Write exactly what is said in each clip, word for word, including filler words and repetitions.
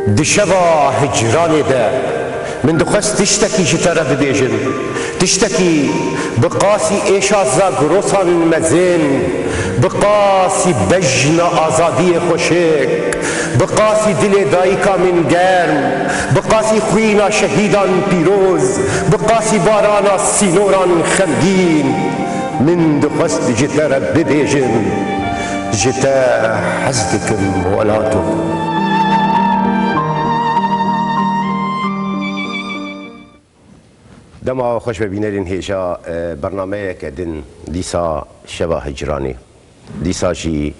Di şeva hicranê de min dixwest tiştekî ji te re bibêjim. Tiştekî bi qasî êşa zagrosan mezin, bi qasî bejna azadiyê xweşik, bi qasî dilê dayika min germ, bi qasî xwîna şehîdan pîroz, bi qasî barana sînoran xemgîn, min dixwest ji te re bibêjim, ji te hez dikim welato. Dema xweş be bînerên hêja, e, bernameyeke din dîsa şeva hicranê. Dîsa jî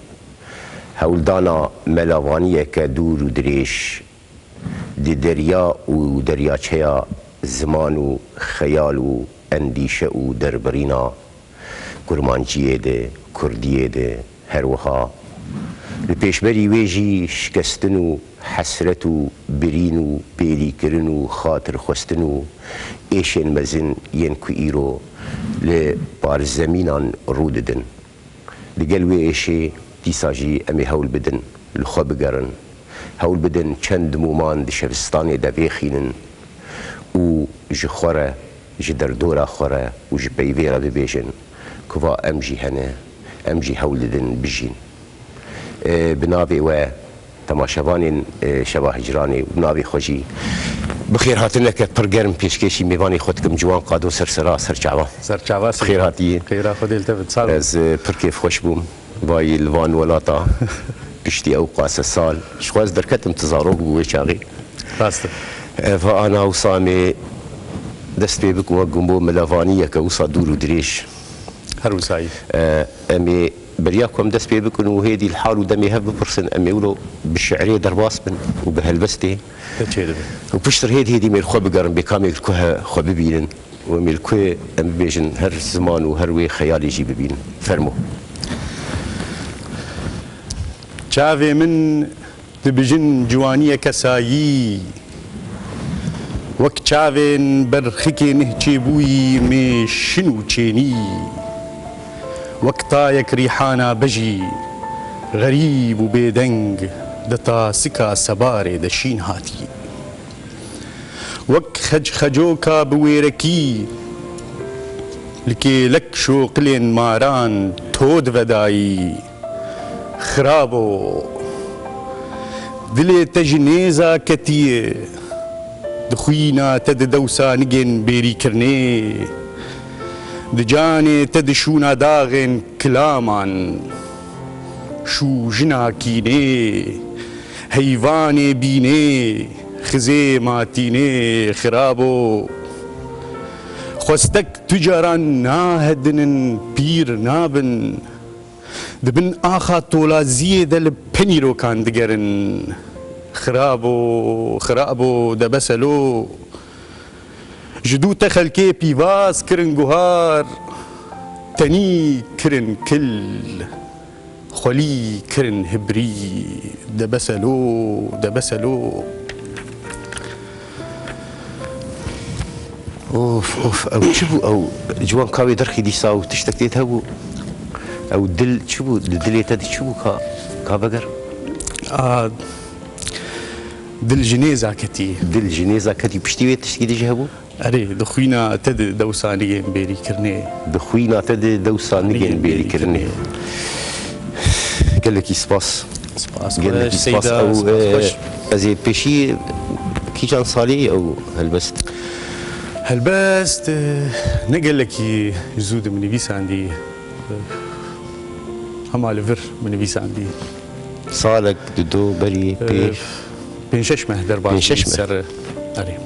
hewldana melavaniyeke dûr û dirêj di derya û deryaçeya ziman û xeyal û endîşe û derbirîna kurmanciyê de, kurdiyê de, her wiha li pêşberî wê jî şikestin û hesret û birîn û pêlîkirin û xatirxwestin û êşên mezin yên ku îro li barzemînan rû didin. Li gel wê êşê dîsa jî em ê hewl bidin li xwe bigerin. Hewl bidin çend moman di şevistanê de vêxînin û ji xwe re, ji derdora xwe re û ji peyvê re bibêjin ku va em jî hene, em jî hewl didin bijîn. Ê, bi navê we, temaşevanên, e, Şeva Hicranê û navê xwe jî bi xêrhatineke pir germ pêşkêşî mêvanê xwe dikim, Ciwan Qado, ser sera, ser çava. Ser çava, ser. Xêr hatiyê. Xêra Xwedê li te bit, sağ ol. Ez, e, pir kêfxweş bûm. Vayî li van welata piştî ew qase sal. Ji xwe ez derketim, tu zarok bû wê çaxê. Rast e. E, va ana wisa em ê dest pê bikin wek gumbo milevaniyeke wisa dûr û dirêj. Her wisayî. E, em ê beriya ku em dest pê bikin û hêdî li hal û demê hev bipirsin, em ê wilo bi şi'rê derbas bin û bi helbestê. Te çêdibe. Û piştre hêdî hêdî em ê li xwe bigerin, bê kamê li ku he xwe bibînin û em ê li ku em bibêjin, her ziman û her wê xeyalê jî bibînin. Fermo. Çavê min dibijin ciwaniyeke sayî, wek çavên berxikê nih çêbûyî mêşin û çênî, wek tayek rîhana bejî, xerîb û bêdeng di tasika sebarê de şîn hatî. Wek xecxecoka bi wêrekî, li kêlek şoqilên maran to divedayî. Xirabo, dilê te ji nêza ketiye, di xwîna te di dewsa nigên bêrîkirinê, di canê te di şûna daxên kilaman, şûjina kînê, heyvanê bînê, xizê matînê, xirabo. Xwestek tu caran nahedinin, pîr nabin. Di bin axa tolaziyê de li penîrokan digerin. Xirabo, xirabo, de bes e lo. Ji dû te xelkê pîvaz kirin guhar, tenî kirin kil, xwelî kirin hibrî, de bes e lo, de bes e lo. Of, of, ew çi bû ew? Ciwan, ka wê derxî dîsa û tiştek tê de hebû. Ew dil çi bû? Di dilê te de çi bû ka, ka veger? A, dil ji nêza ketî. Dil ji nêza ketî. Piştî wê tiştekî din jî hebû? Erê, di xwîna te di dewsa nigên bêrîkirinê. Di xwîna te di dewsa nigên bêrîkirinê. Gelekî spas. Spas. Gelekî spas. Ew, e, ez ê pêşî kîjan salî ew helbest? Helbest, e, ne gelekî zû de min nivîsandî. E, hema li vir min nivîsandî. Salek, dido, berî, e, pêş? Pênc şeş meh derbas. Pênc şeş meh. Ser, erê.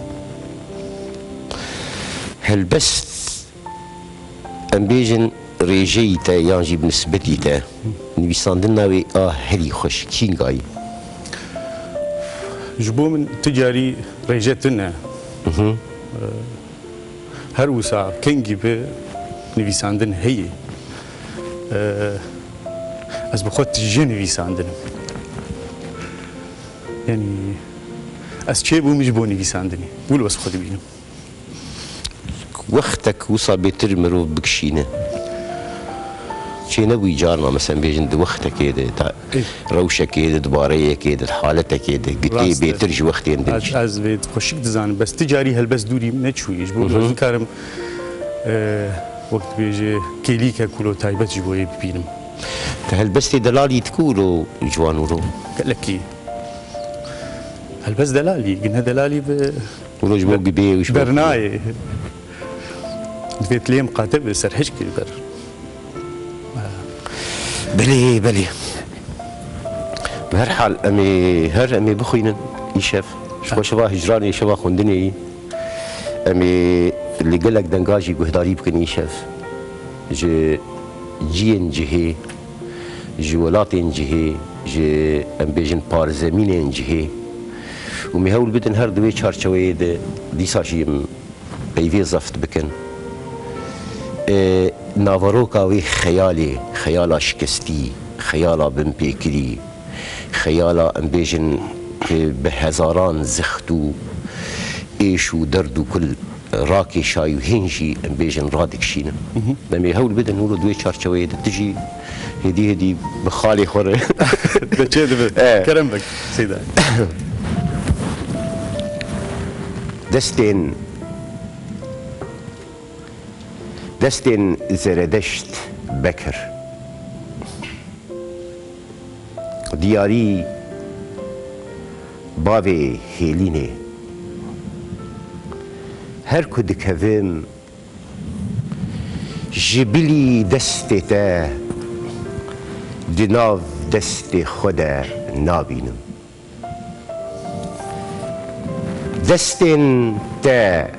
Helbest, em bêjin rêjeyî te yan jî bi nisbetî te, nivîsandina wê a herî xweş kîngayî? Ji bo min tu carî rêje tune. Mhm. Her wisa kengî bi nivîsandin heye. Ez bi xwe tije nivîsandinim. Yanî ez çêbûm ji bo nivîsandinê. Wilo ez xwe dibînim. Wextek wisa bêtir mirov bikişîne, Tê nebûyî carna, mesela, em bêjin di wextekê de, ta-, Ê. rewşekê de, di bareyekê de, di haletekê de, gitê Rast e. bêtir ji wextên din Ez, çi. ez vê xweşik dizanim, bes ti carî helbest dûrî neçûyî. Ji bo Hı hı. ez nikarim, e, wek dibêje kêlîke kûlo taybet ji bo yê bibînim. Te helbestê delalî diku wilo ciwan wilo? Gelekî. Helbest delalî, gine delalî bi Wilo ji bo gibê û ji bo bernayê. Divê tilê miqate bi ser hişkê ber. Belê, belê. Bi her hal em ê her em ê bixwînin îşev. Ji xwe şeva hicranê, şeva xwendinê yî. Em ê li gelek denga jî guhdarî bikin îşev. Ji ciyên cihê, ji welatên cihê, ji, em bêjin, parzemînên cihê. Û em ê hewl bidin her di wê çarçeweyê de dîsa jî em peyvê zeft bikin. E, naveroka wê xeyalê, xeyala şikestî, xeyala binpêkirî, xeyala, em bêjin, e, bi hezaran zixt û êş û derd û kul rakêşayî û hên jî, em bêjin, radikişînin. Hı hı. Em ê hewl bidin wilo di wê çarçeweyê de tu jî hêdî hêdî bi xalê xwe re De çê dibe. E. Kerem bik, Seyda. Destên, destên Zeredeşt Bekir. Diyarî bavê hêlînê. Her ku dikevim, ji bilî destê te di nav destê xwe de nabînim. Destên te,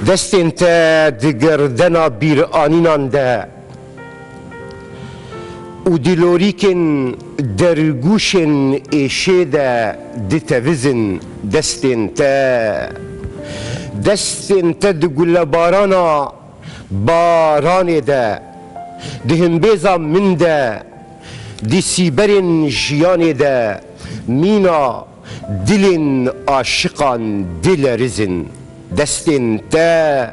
destên te di gerdena bîranînan de û di lorîkên dergûşên êşê de ditevizin destên te. Destên te di gulebarana baranê de, di himbêza min de, di sîberên jiyanê de, mîna dilên aşiqan dilerizin. Destên te,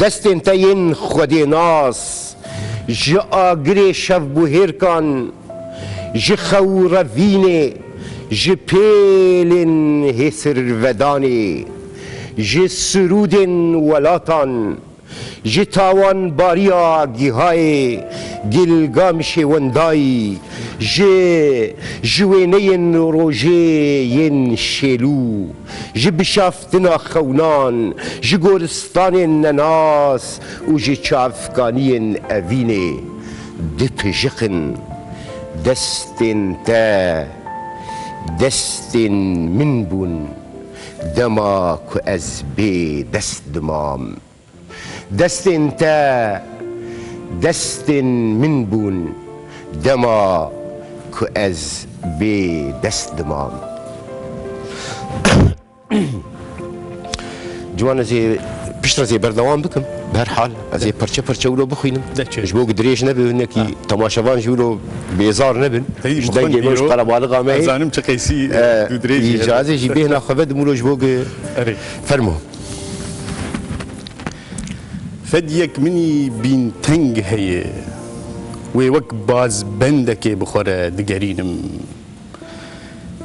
destên te yên xwedênas, ji agirê şevbûhêrkan, ji xewrevînê, ji pêlên hêsirvedanê, ji sirûdên welatan, ji tawanbariya Gîhayê Gilgamişê Wendayî, ji, ji wêneyên rojê yên şêlû, ji bişaftina xewnan, ji goristanên nenas û ji çavkaniyên evînê dipijiqin. Destên te, destên min bûn, dema ku ez bê dest dimam. Destên te, destên min bûn, dema ku ez bê dest dimam. Ciwan, ez ê piştre zê berdewam bikim. Bi her hal, ez ê De. perçe perçe wilo bixwînim. De çi? Ji bo ku dirêj nebe, hinekî Ha. temaşevan jî wilo bêzar nebin. Hey, Ji dengê me û ji qerebaliqa me hê. Ez zanim çi qeysî, E, tu dirêj î. Îcazê jî bêhna xwe vedim wilo ji bo ku Erê. Fermo. Fediyek minî bînteng heye, wê wek bazbendekê bi xwe re digerînim.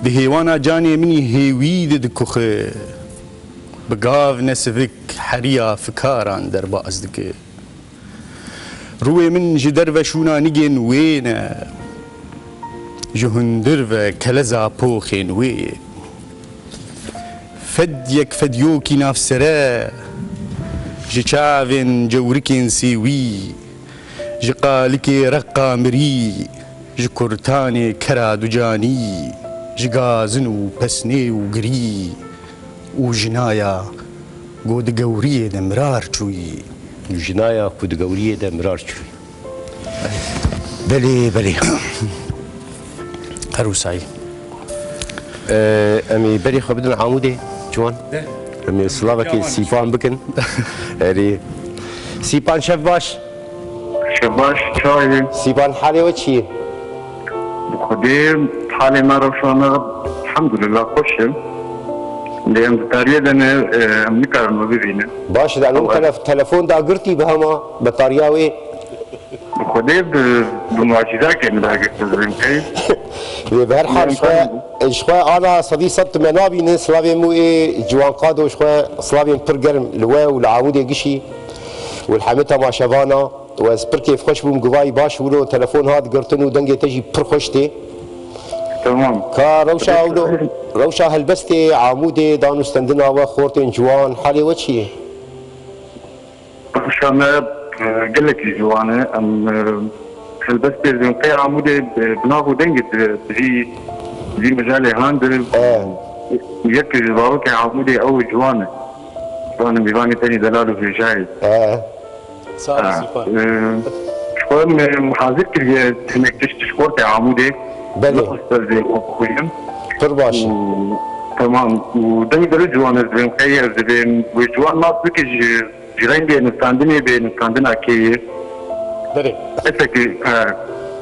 Di hêwana canê minî hêwî de dikuxi, bi gav ne sivik heriya fikaran derbas dike. Rûyê min ji derve şûna nigên wê ne, ji hundir ve keleza poxên wê ye. Fed yek fediyokî navsere, ji çavên cewrikên sêwî, ji qalikê reqa mirî, ji kurtanê kera ducanî, ji gazin û pesnê û girî û jinaya ku di gewriyê de mirar çûyî. Jinaya ku di gewriyê de mirar çûyî. Belê, belê. Her wisa ye. Ee, em ê berê xwe bidin Amûdê, Ciwan. De. Em ê silavekê Ciwan. Sîpan bikin. Erê. Sîpan, şev baş. Şev baş, çawa ye? Sîpan, halê we çi ye? Bi Xwedê halê me rewşane, elhamdulillah, xweş e. Lê em di tariyê de ne, e, em nikarin we bibînin. Baş e, de, Ew, telef-, telefon dagirtî bi hema betariya wê. Bi Xwedê bi, bi mucîzakê min dagirtin zimkey. Lê bi her hal ji xwe, ji xwe ana sedî sed tu me nabînin, silavên mû ê Ciwan Qado ji xwe silavên pir germ li we û li Amûdê gişî û li hemî temaşevana. Û ez pir kêfxweş bûm, guvayî baş wilo telefon hat girtin û dengê te jî pir xweş tê. Tamam. Ka rewşa wilo, rewşa helbestê Amûdê, dan û stendina we, xortên ciwan, halê we çi ye? Rewşa me, e, gelekî ciwan e. Em, e, helbestê zimkey Amûdê, e, bi nav û dengê di, di vî, di vî mejalê han de, e, yek ji bawikê Amûdê ew ciwan e. Ciwan e, mêvanê tenê delal û hêjayê. E. Sağ ol, Ha, Sîpan. E, ji xwe em, e, hazir kiriye hinek tişt ji xortê Amûdê. Belê. Ne xwest ez ê xwe bixwînim. Pir baş e. Û, tamam. Û deng dere ciwan ez dibêm, qey ez dibêm. Wê ciwan nas bike ji, ji rengê nivîsandinê bê, nivîsandina kê ye. Belê. Kesek, e,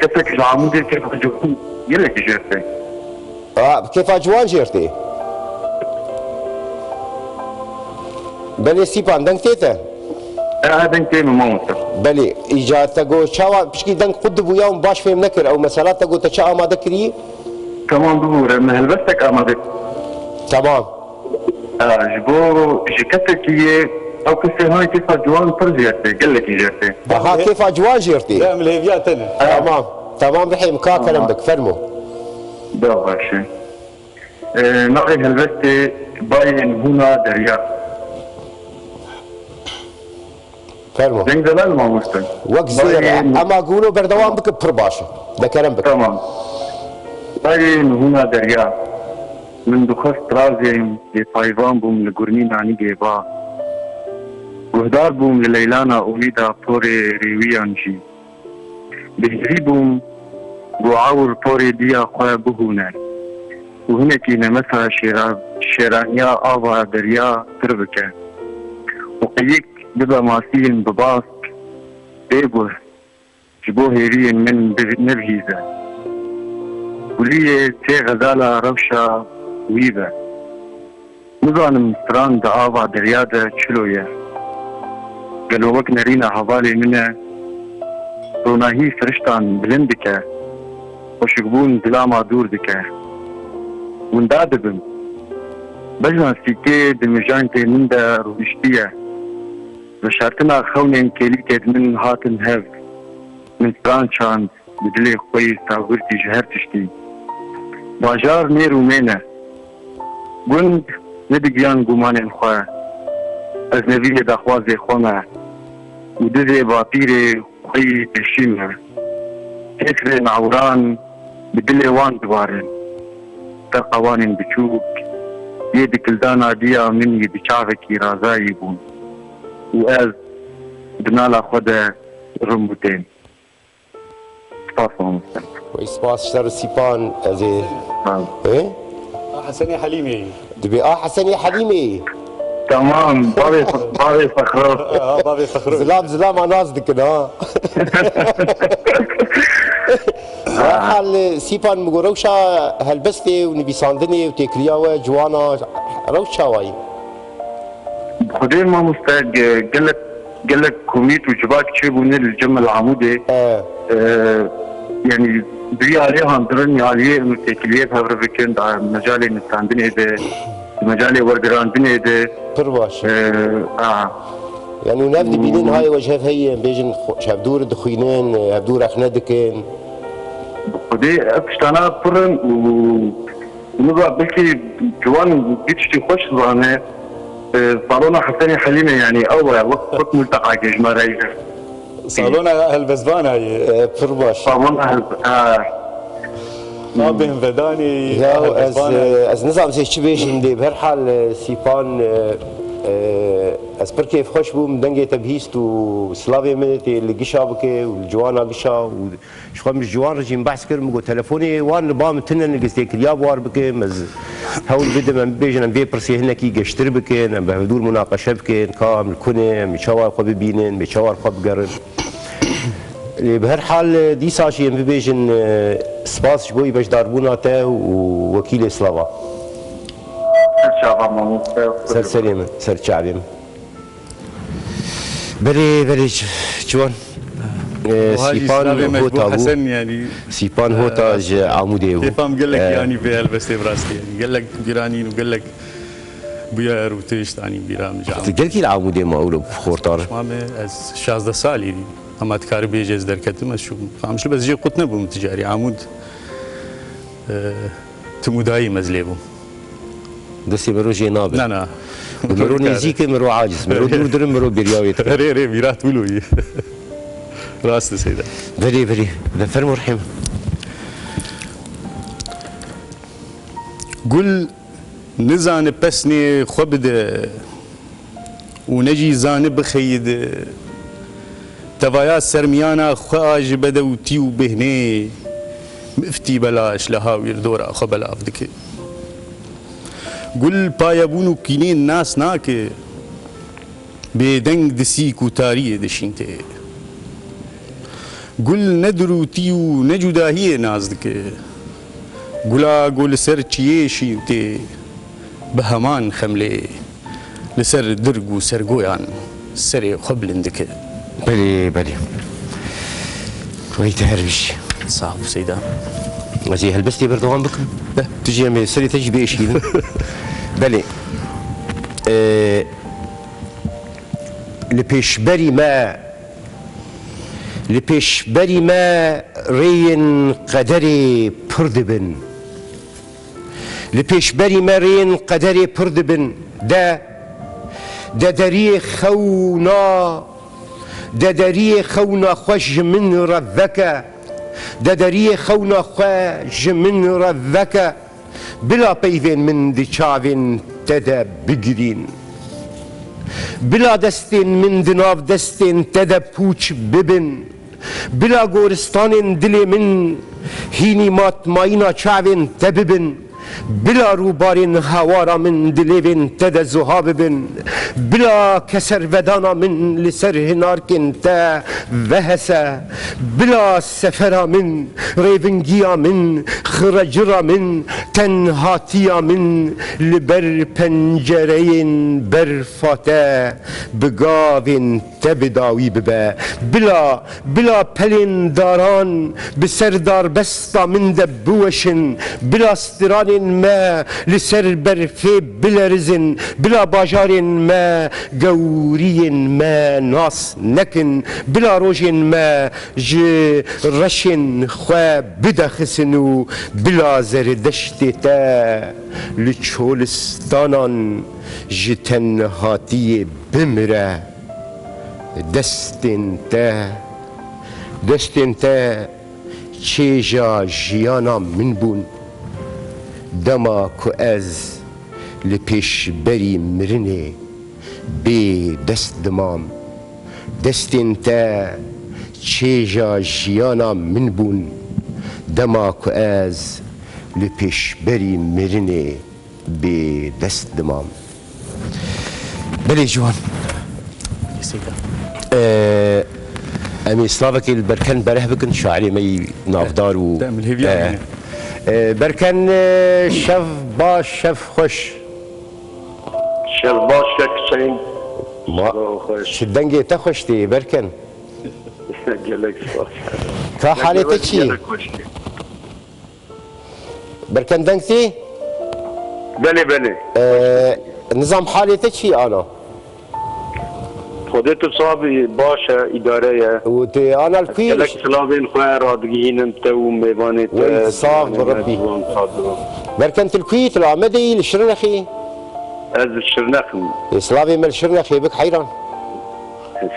kesek ji Amûdê kêfa ciwan gelekî jêr tê. A, kêfa ciwan jêr tê. Belê Sîpan, deng tê te? E, e, deng tê min, mamoste. Belê, îca te got çawa pişkî deng qut dibû ya hûn baş fêm nekir. Ew mesela te got te çi amade kirî? Tamam, bibûre, min helbestek amade. Tamam. E, ji bo, ji kesekî yê, ew kesê hay kêfa ciwan pir jêr tê, gelekî jêr tê. Aha, kêfa ciwan jêr tê. Dem li hêviya te ne. E. Tamam. Tamam, rihê min ka kerem bik, fermo. Da baş e. E, navê helbestê Bayên Hûna Derya. Fermo. Deng delal mamoste. Wek zêr e. Bayên Ema gulo berdewam bike, pir baş e. De kerem bike. Tamam. Bayên Hûna Derya. Min dixwest razêm, lê payvan bûm li gurnî nanîgê va. Guhdar bûm li leylana omîda porê rêwiyan jî. Bi hêvî bûm ku ewr porê diya xwe bihûne û hinekî nemesa şêra-, şêraniya ava derya pir bike û qeyik bibe masiyên bi bask bê guh ji bo hêviyên min bi-, nebihîze. Kuliyê sê xezala rewşa wî be. Nizanim stran di ava derya de çilo ye. Gelo wek nerîna hevalê min e? Ronahî firiştan bilind dike. Xweşikbûn zilama dûr dike. Winda dibim. Bejna sîkê di mijantê min de rûniştiye. Veşartina xewnên kêlîkê di min hatin hev. Min stran çand. Bi dilê xwe yê sagirtî ji her tiştî. Bajar nêr û mê ne. Gund nedigiyan gumanên xwe. Ez nevînê daxwazê xwe me û dizê bapîrê xwe yê pêşî me. Hêkrên ewran bi dilê wan dibarin. Ser qewanên biçûk yê dikildana diya min yê bi çavekî razayî bûn û ez di nala xwe de rim û tên. Spas mamoste. Wey spas ji te re Sîpan, ez ê. Sağ ol. Ê? A Hesenê Helîmê. Dibê a Hesenê Helîmê. Tamam, bavê, bavê Fexro. Ha, bavê Fexro. Zilam zilama nas dikin ha. Herhal Sîpan, min got rewşa helbestê û nivîsandinê û têkiliya we ciwana, rewş çawa ye? Xwedê mamoste ge-, gelek, gelek komît û civak çêbûne li Cemil Amûdê. E. E, yanî du aliyê han dirin, aliyê em têkiliyê bi hev re bikin, da mecalê nivîsandinê de, mecalê wergirandinê de. Pir baş e. E, a. Yanî hûn hev dibînin, û hayê we ji hev heye, em bêjin xwe-, ji hevdû re dixwînin, hevdû rexne dikin. Xwedê ev tiştana pir in û Niza, belkî ciwan bî tiştî xweş zane, e, salona Hesenê Helîmê, yanî ew e, wek, wek multeqakê ji me re ye. Salona helbestvan ye. E, pir baş. Salona helb-, ha. Ma bên vedanê, ya, ez, helbestvan e, ye. Ez nizam sê çi bêjim dê, bi her hal, e, Sîpan, e, e, ez pir kêfxweş bûm, dengê te bihîst û silavê min tê li gişa bike û li ciwana gişa û Ji xwe min ji ciwan re jî min behs kir, min got, telefonê wan li ba min tune, nigistê kiriya bi war bikim, ez hewl bidim, em bibêjin, em vê pirsê hinekî geştir bikin, em bi hevdûr munaqeşe bikin, ka em li ku ne, em ê çawa xwe bibînin, em ê çawa xwe bigerin. Lê bi her hal, dîsa jî em bibêjin, e, spas ji bo beşdarbûna te û wekîlê Slava. Ser çava mamoste. Ser serê min, ser çavê min. Belê, belê, ci-, ciwan. E, Sîpan Hota bû. Hesen, yanî, Sîpan Hota ji Amûdê bû. Kêfa min gelek, e, yanî vê helbestê bi rastî, yanî gelek bîranîn û gelek bûyer û tişt anîn bîra min ji Amûdê. Tu gelkî li Amûdê ma ewro xortar? Şima me, ez şazdeh salî, hema dikarî bêje ez derketim, ez çûm. Qamişlo, bes jê qut nebûm ticarî. Amûd, e, Tim û dayî me ez lê bûm. Destê mero jê nabe. Na, na. Mero nêzîk e, mero aciz. Mero dûr dirin, mero bêriya wê dike. Rê, rê, mîrat wilo yî. Rast e Seyda. Belê, belê. De fermo rihê min. Gul nizane pesnê xwe bide. Û ne jî zani bixeyide. Tevaya sermiyana xwe a ji bedewtî û bêhnê, miftî belaş li hawîr dora xwe belav dike. Gul payebûn û kînê nas nake, bêdeng di sîk û tariyê dişînte. Gul ne dirûtî û ne cudahiyê nas dike. Gula ku li ser çiyê şîn tê, bi heman xemlê li ser dirg û sergoyan serê xwe bilind dike. Belê, belê. Wey te her bijî. Sağ ol Seyda. Ez ê helbestê berdewam bikim. De. Tu jî em ê serê te jî biêşînin. Belê. Ee, li pêşberî me Li pêşberî me rêyên qederê pir dibin. Li pêşberî me rêyên qederê pir dibin. De, de deriyê xewna, de deriyê xewna xwe ji min re veke. De deriyê xewna xwe ji min re veke. Bila peyvên min di çavên te de bigirîn. Bila destên min di nav destên te de pûç bibin. Bila goristanên dilê min hînî matmayîna çavên te bibin. Bila rûbarên hawara min di lêvên te de zuha bibin. Bila keservedana min li ser hinarkên te vehese. Bila sefera min, rêvingiya min, xirecira min, tenhatiya min li ber pencereyên berfa te bi gavên te bi dawî bibe. Bila, bila pelên daran bi ser darbesta min de biweşin. Bila stranên me li ser berfê bilerizin. Bila bajarên me gewriyên me nas nekin. Bila rojên me ji reşên xwe bidexisin û bila zerdeştê te li çolistanan ji tenhatiyê bimire. Destên te, destên te çêja jiyana min bûn. Dema ku ez li pêşberî mirinê bê dest dimam. Destên te çêja jiyana min bûn. Dema ku ez li pêşberî mirinê bê dest dimam. Belê ciwan. Kesinlikle. Ee, em ê slavekê li Berken Bereh bikin, şairê me yî navdar û, Dem, li hêviya ee, me. Ee, Berken, ee, şev baş, şev xweş. Şev baş, şev çayın. Ma, şev xweş. Çi dengê te xweş tê, Berken. Gelek spas. Ka halê te çi ye? Gelek xweş. Berken deng tê? Belê, belê. Ee, nizam halê te çi ana? Xwedê tu sabî baş e, îdare ye. Û tu ana li kû yî? Gelek silavên xwe radigihînim te û mêvanê te. Wey, sax bi Rebbî. Berken tu li kû yî, tu li Amedê yî, li Şirnexê? Ez li Şirnex im. Ê, silavê me li Şirnexê bik heyran.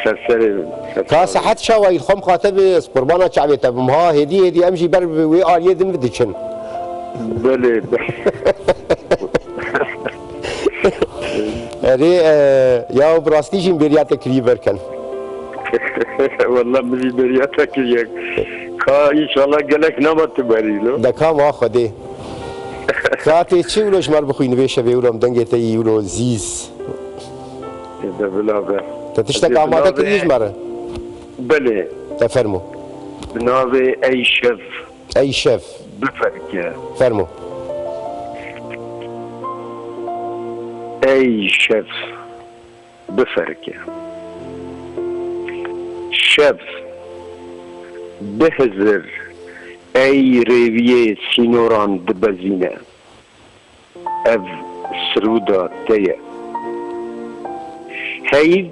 Ser serê min, ser serê min. Ka sehet çawa yî, xwe mixate bi, ez qurbana çavê te bim ha, hêdî hêdî em jî ber bi wê aliyê din diçin. Belê. Erê, e, ya bi rastî jî bêriya te kirî Berken. Walla min jî bêriya te kiriye. Ka înşallah gelek nama tu berî lo. De ka ma Xwedê. Ka tê çi wilo ji me re bixwînî vê şevê wilo, em dengê te yî wilo zîz. Ê, de bila be. Te tiştek amade kiriye ji me re? Belê. Te fermo. Bi navê Ey Şev. Ey şev. Biferike. Fermo. Ey şev. Biferike. Şev. Bihizir, ey rêviyê sînoran dibezîne. Ev sirûda te ye. Heyv,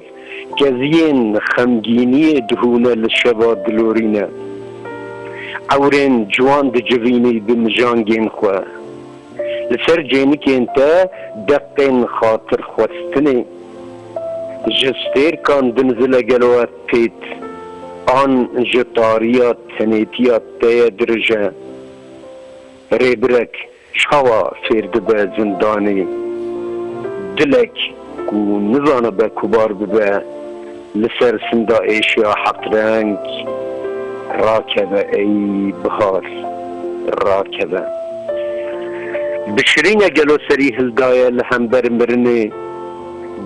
keziyên xemgîniyê dihûne li şeva dilorîne. Ewrên ciwan dicivînî bi mijangên xwe. Li ser cênikên te deqên xatirxwestinê. Ji stêrkan dinizile gelo ev pêt, an ji tariya tenêtiya te ye dirije? Rêbirek çawa fêr dibe zindanê? Dilek ku nizanibe ku bar bibe, li ser sinda êşiya heft reng rakeve ey bihar, rakeve. Bi şirîne gelo serî hildaye li hember mirinê,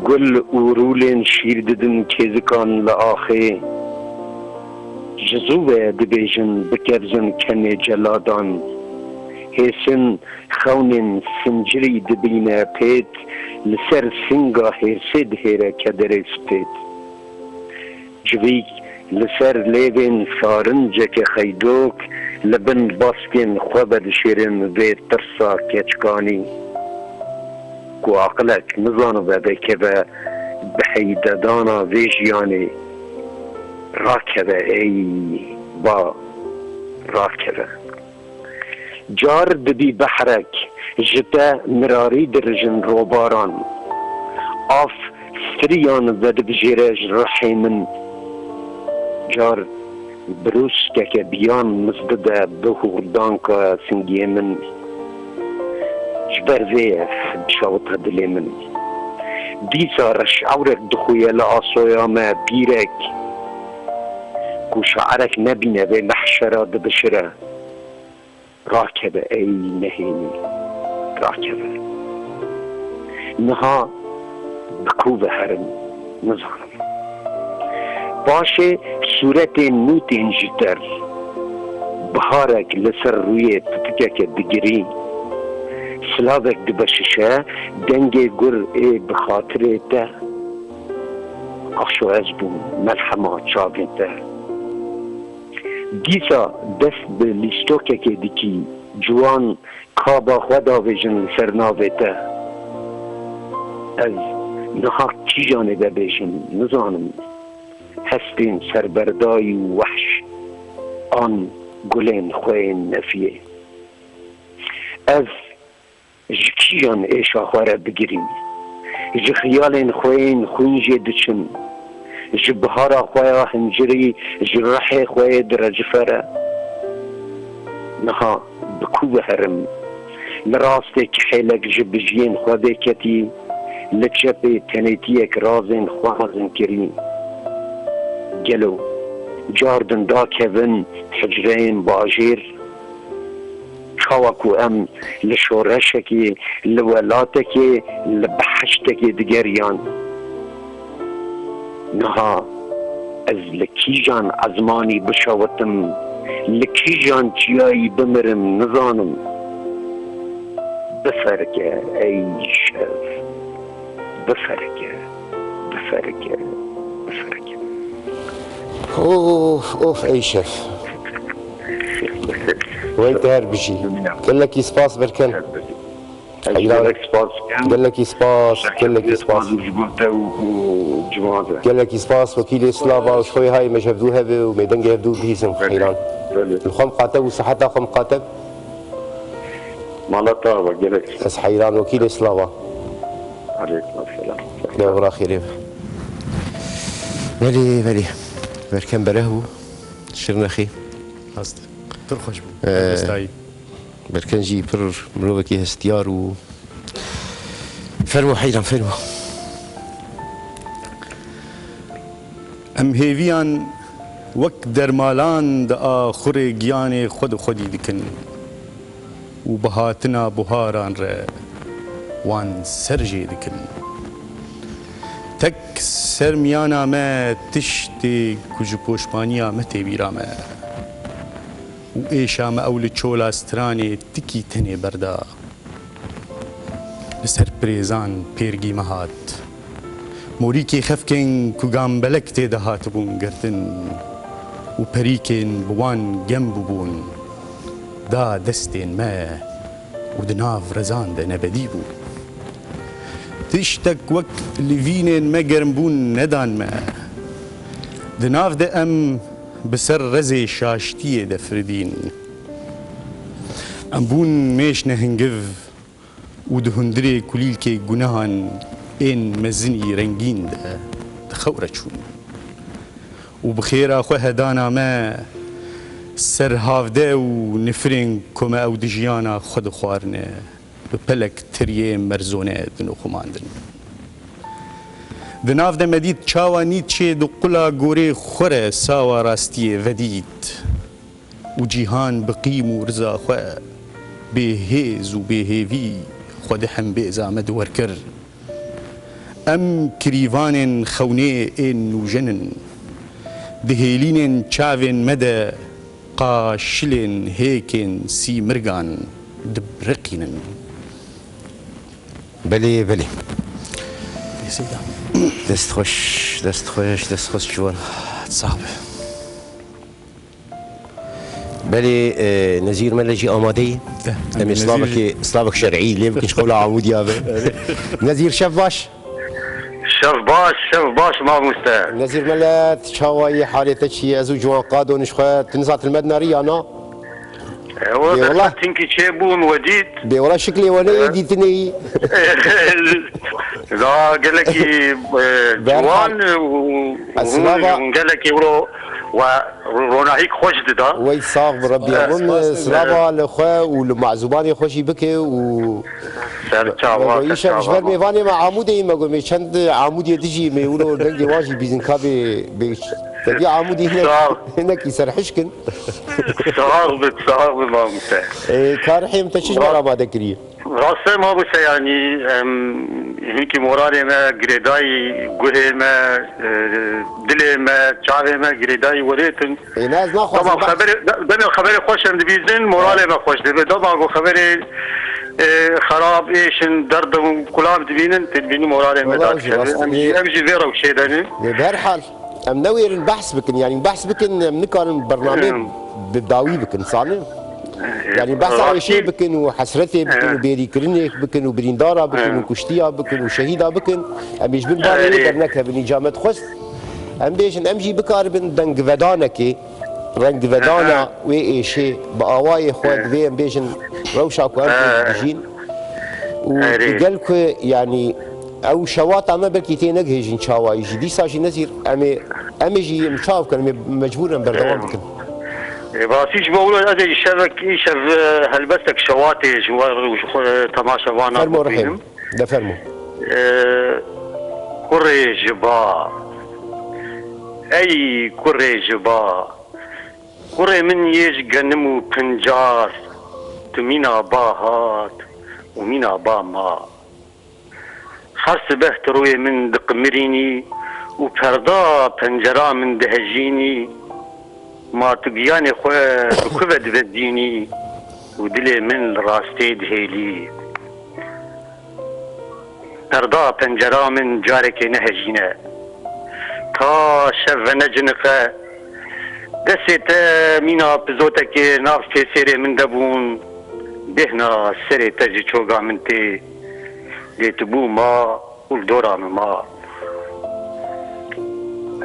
gul û rûlên şîr didin kêzikan li axê. Ji zû ve dibêjin bikevzin kenê celadan. Hêsin xewnên sincirî dibîne pêt, li ser singa hêrsê dihêre kederê spêt. Civîk li ser lêvên sarinceke xeydok, li bin baskên xwe vedişêrin vê tirsa keçkanî. Ku aqilek nizanibe vekeve bi heydedana vê jiyanê. Rakeve ey ba, rakeve. Car dibî behrek, ji te mirarî dirijin robaran. Av stiriyan vedibijêre ji rihê min. Car birûskeke biyan mizdide bi hûrdanka singiyê min. Ji ber vê ye dişawite dilê min. Dîsa reş ewrek dixuye li asoya me, bîrek ku şairek nebîne vê mehşera dibişire. Rakeve ey nehênî, rakeve. Niha bi ku ve herim, nizanim. Paşê sûretên nû tên ji ter. Biharek li ser rûyê pitikeke digirî. Silavek dibe şişe, dengê gur ê bi xatirê te. Qaşo ez bûm, melhema çavên te. Dîsa dest bi lîstokekê dikî, ciwan kaba xwe davêjin li ser navê te. Ez niha kîjanê vebêjim, nizanim. Hestên serberdayî û wehş an gulên xwe yên nefiyê. Ez Ji kîjan êşa xwe re bigirî? Ji xiyalên xwe yên xwîn jê diçim. Ji bihara xwe ya hincirî, ji rihê xwe yê direcife re. Niha bi ku biherim? Li rastê kihêlek ji bijiyên xwe vêketî, li çepê tenêtiyek razên xwe mezin kirî. Gelo car din dakevin hucreyên bajêr? Çawa ku em li şoreşekê, li welatekê, li behiştekê digeriyan, niha ez li kîjan ezmanî bişewitim, li kîjan çiyayî bimirim, nizanim. Biferike ey şev. Biferike, biferike, biferike. Of, of, ey şef. Wey te her bijî. Gelekî spas Berken. Heyran. Gelek spas dikim. Gelekî spas, gelekî spas. Ji bo te û, û civata. Gelekî spas, wekîlê Slava û ji xwe hay me ji hevdû hebe û me dengê hevdû bihîzin. Belê. Heyran. Belê. Li xwe miqate û siheta xwe miqate. Mala te ava, gelek. Ez heyran, wekîlê Slava. Aleykum selam. Ya bira xêrê be. Belê, belê. Berken bereh bû. Şirnexê. Rast. Pir xweş bû. Ee, Destayî. Berken jî pir mirovekî hestiyar û fermo heyran, fermo. Em hêviyan wek dermalan di axurê giyanê xwe di xwedî dikin û bi hatina buharan re wan ser jê dikin. Tek ser miyana me tiştê ku ji poşmaniya me tê bîra me û êşa me ew li çola stranê tikî tenê berda. Li ser pirêzan pêrgî me hat. Morîkê xefkên ku gambelek tê de hatibûn girtin. û perîkên bi wan gem bûbûn, da destên me û di nav rezan de nebedî bû. Tiştek wek livînên me germbûn nedan me. Di nav de em bi ser rezê şaştiyê de firidîn. Em bûn mêşne hingiv û di hundirê kulîlkê gunehan ên mezinî rengîn de di xew re çûn. Û bi xêra xwe hedana me ser havde û nifirên ku me ew di jiyana xwe dixwarine, bi pelek tiriyê merzone dinixumandin. Di nav de me dît çawa Nîtçê di qula gorê xwe re sawa rastiyê vedît. Û cîhan bi qîm û riza xwe bêhêz û bêhêvî xwe di hembêza me di wer kir. Em kirîvanên xewnê ên nûjen in. Di hêlînên çavên me de qaşilên hêkên sîmirgan dibiriqînin. Belê, belê. Dest xweş, dest xweş, dest xweş ciwan. Sax be. Belê, e, Nezîr Mele jî amade ye. De, Em ê Nezîr slavekê, slavek şerî lê bikin ji qewla Amûdiya ve. Nezîr, şev baş. Şev baş, şev baş mamoste. Nezîr Mele, tu çawa yî, halê te çi ye? Ez û Ciwan Qado nişxwe, tu nizan tu li me dinarî ya na? Ew Bê wela. Tinkî çêbûn we dît. Bê wela şiklê we neyê dîtinê yî. Da gelekî, e, Berhal. Ciwan û, Ez û silava- gelekî wilo we ronahîk xweş dida. Wey sax bi Rebbiya. Eh, Min, eh, silava li xwe û li mazûbanê xwe jî bike û Ser çava, me got, ser îşev ji ber çava. Mêvanê me Amûdê yî, me got, me çend Amûdiyê dijî me wilo dengê wan jî bîzin ka bê, bê, te dî Amûdî hinek, Sağ ol. Hinekî serhişk in. Sağ ol, sağ ol, mamoste. Ê, Karihê min te çi ji me re amade kiriye? Rast e, mamoste, yanî, em, hinkî moralê me, girêdayî guhê me, e, dilê me, çavê me girêdayî welêtin. Ê, ne, ez naxwazim Dema behs xeberê, de-, demê xeberê xweş em dibîzin, moralê me xweş dibe. Dema ku xeberê, e, xerab, êşin, derd û kulam dibînin, tê dibînin moralê me Wala, dakişe. Em jî, em jî vê rewşê de ne. Ê, bi her hal, em newêrin behs bikin, yanî behs bikin, em nikarin bernameyê Hmm. bi dawî bikin, sane? Yanî behsa Rastî. Êşê bikin û hesretê bikin û He. Bêrîkirinê bikin û birîndara bikin He. Û kuştiya bikin û şehîda bikin. Em ê ji bin barê wê Erê. Dernekevin. Îca me dixwest em bêjin, em jî bikaribin dengvedanekê, rengvedana He. Wê êşê bi awayê xwe He. Divê em bêjin rewşa ku em He. Tê dijîn. Û Erê. Digel ku, yanî, ew şewata me belkî tê negihêjîn çawayî jî. Dîsa jî Nezîr, em ê, em ê jî em çav bikin, em ê mecbûr em berdewam Erê. Bikin. Ê, bi rastî ji bo wilo ez ê îşevek, îşev, e, helbestek şewatê ji we û ji xwe temaşevana Fermo bibînim. Rihê. De fermo. E, kurê ji ba. Ey kurê ji ba. Kurê min yê ji genim û pincar. Tu mîna ba hat û mîna ba ma. Her sibeh tu rûyê min diqimirînî û perda pencera min dihejînî. Ma tu giyanê xwe bi ku ve divezînî û dilê min li rastê dihêlî. Perda pencera min carekê nehejîne. Ta şev veneciniqe, destê te mîna pizotekê nav pêsêrê min de bûn, bêhna serê te ji çoga min tê. Lê tu bû ma û li dora min ma.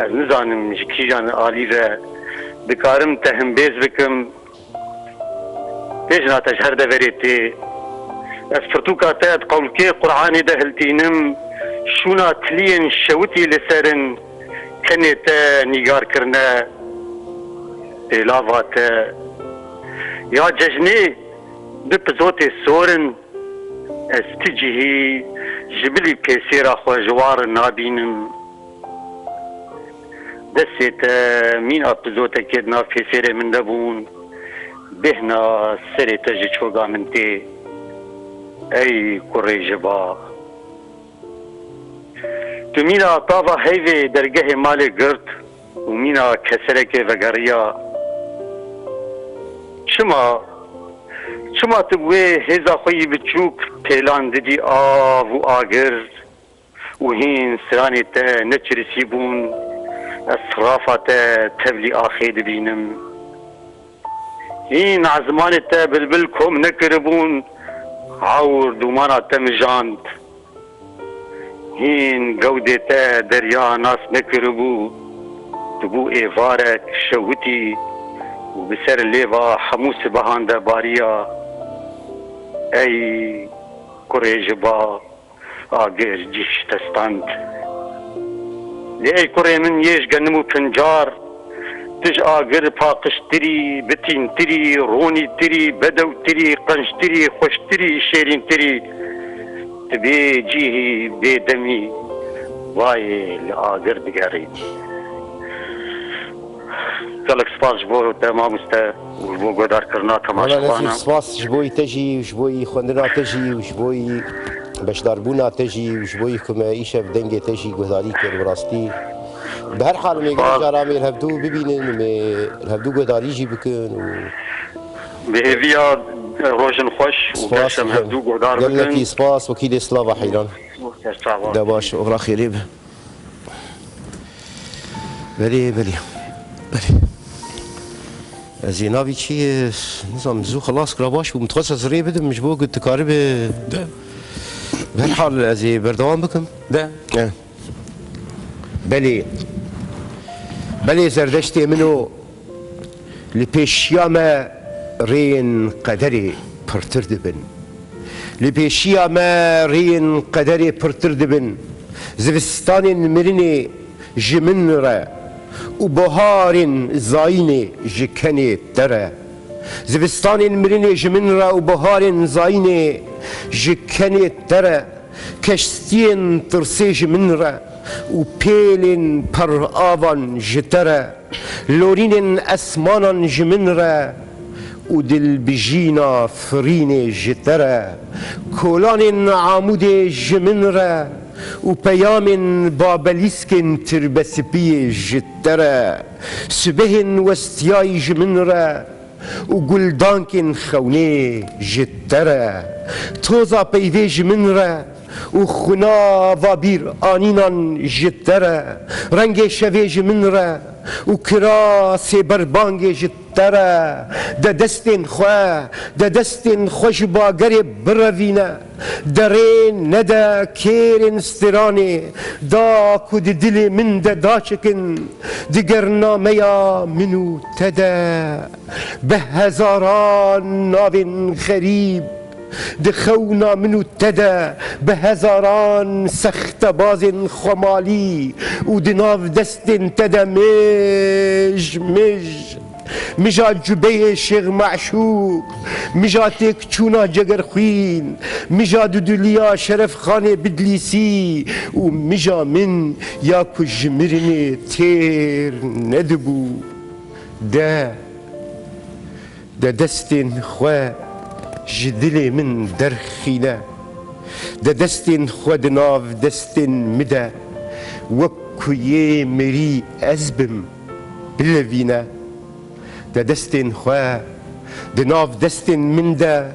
Ez nizanim ji kîjan alî ve dikarim te himbêz bikim. Bêjna te ji her deverê tê. Ez pirtûka te di qewlkê Qur'anê de hiltînim, şûna tiliyên şewitî li ser in, tenê te nîgar kirine pêlava te. Ya cejnê bi pizotê sor in, ez ti cihî ji bilî pêsêra xwe ji wan re nabînim. Destê te mîna pizotekê di nav pêsêrê min de bûn, bêhna serê te ji çoga min tê. Ey kurê ji ba. Tu mîna tava heyvê dergehê malê girt û mîna keserekê vegeriya. Çima, çima tu bi wê hêza xwe yî biçûk pêlan didî av û agir? Û hîn stranê te neçirisî bûn. Ez rafa te tevlî axê dibînim. Hîn ezmanê te bilbil kom nekiribûn, hawr dûmana te mijand. Hîn gewdê te derya nas nekiribû, tu bû êvarek şewitî û bi ser lêva hemû sibehan de bariya. Ey kurê ji ba agir cîş te stand. Lê ey kurê min yê ji genim û pincar, tu ji agir paqijtirî, bitîntirî, ronîtirî, bedewtirî, qenctirî, xweştirî, şêrîntirî, tu bê cihî, bê demî, vayê li agir digerî. Gelek spas ji bo te mamoste û ji bo guhdarkirina Wala Nezîr, temaşevana. Spas ji bo te jî û ji bo xwendina te jî û ji bo beşdarbûna te jî û ji bo ku me îşev dengê te jî guhdarî kir bi rastî. Bi her hal, em ê gelek Spas. Cara em ê li hevdû bibînin, em ê li hevdû guhdarî jî bikin û Bi hêviya rojin xweş û Spas, geşem hevdû guhdar bikin. Gelekî spas, wekîlê Slava Heyran. Ser çavan. De baş, oxira xêrê be. Belê, belê. Belê. Ez ê navî çi, nizam, zû xilas kira baş bû. Min dixwest ez rê bidim, ji bo ku tu karibe. De. Bi her hal ez ê berdewam bikim. De. Eh. Belê. Belê Zerdeştê min o. Li pêşiya me rêyên qederê pirtir dibin. Li pêşiya me rêyên qederê pirtir dibin. Zivistanên mirinê ji min re û baharên zayînê ji kenê te re. Zivistanên mirinê ji min re û baharên zayînê ji kenê te re. Keştiyên tirsê ji min re û pêlên peravan ji te re. Lorînên esmanan ji min re û dilbijîna firînê ji te re. Kolanên Amûdê ji min re û peyamên babelîskên tirbespiyê ji te re. Sibehên westiyayî ji min re û guldankên xewnê ji te re. Toza peyvê ji min re û xwina va bîr anînan ji te re. Rengê şevê ji min re û kirasê berbangê ji te re. De destên xwe, de destên xwe ji bagerê birevîne. De rê nede kêrên stiranê, da ku di dilê min de daçikin, di gernameya min û te de. Bi hezaran navên xerîb di xewna min û te de, bi hezaran sextebazên xwemalî û di nav destên te de mij, mij. Mija cubeyê Şêx Meşûq, mija têkçûna Cegerxwîn, mija duduliya Şerefxanê Bidlîsî û mija min ya ku ji mirinê têr nedibû. De, de destên xwe ji dilê min derxîne. De destên xwe di nav destên min de, wek ku yê mirî ez bim, bilivîne. De destên xwe di nav destên min de,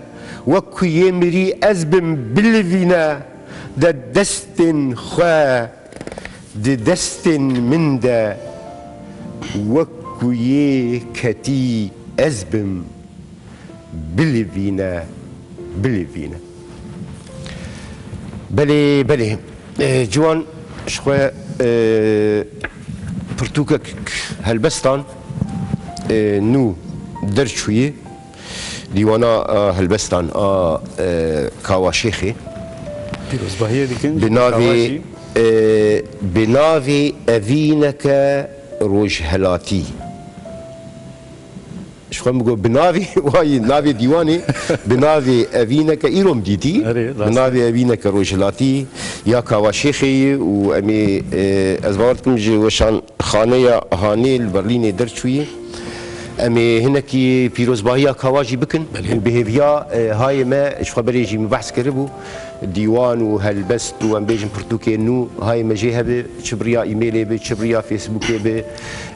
wek ku yê mirî ez bim, bilivîne. De destên xwe di destên min de, wek ku yê ketî ez bim, bilivîne, bilivîne. Belê, belê. E, ciwan ji xwe, e, pirtûkek helbestan, e, nû derçûyî, dîwana, e, helbestan a, e, Kawa Şêxê. Pîrozbahiyê dikin. Bi navê, Kawa jî. E, bi navê Evîneke Rojhelatî. Ji xwe min got, bi navê wayî, navê dîwanê, bi navê Evîneke, îro min dîtî, Erê, bi rast e. Navê Evîneke Rojhilatî ya Kawa Şêxê ye û em ê, e, ez bawer dikim ji weşanxaneya Hanê li Berlînê derçûyî. Em ê hinekî pîrozbahiya Kawa jî bikin. Belê. Û bi hêviya, e, hayê me, ji xwe berê jî min behs kiribû. Dîwan û helbest û, em bêjin, pirtûkê nû hayê me jê hebe, çi bi riya e-mailê be, çi bi riya Facebookê be,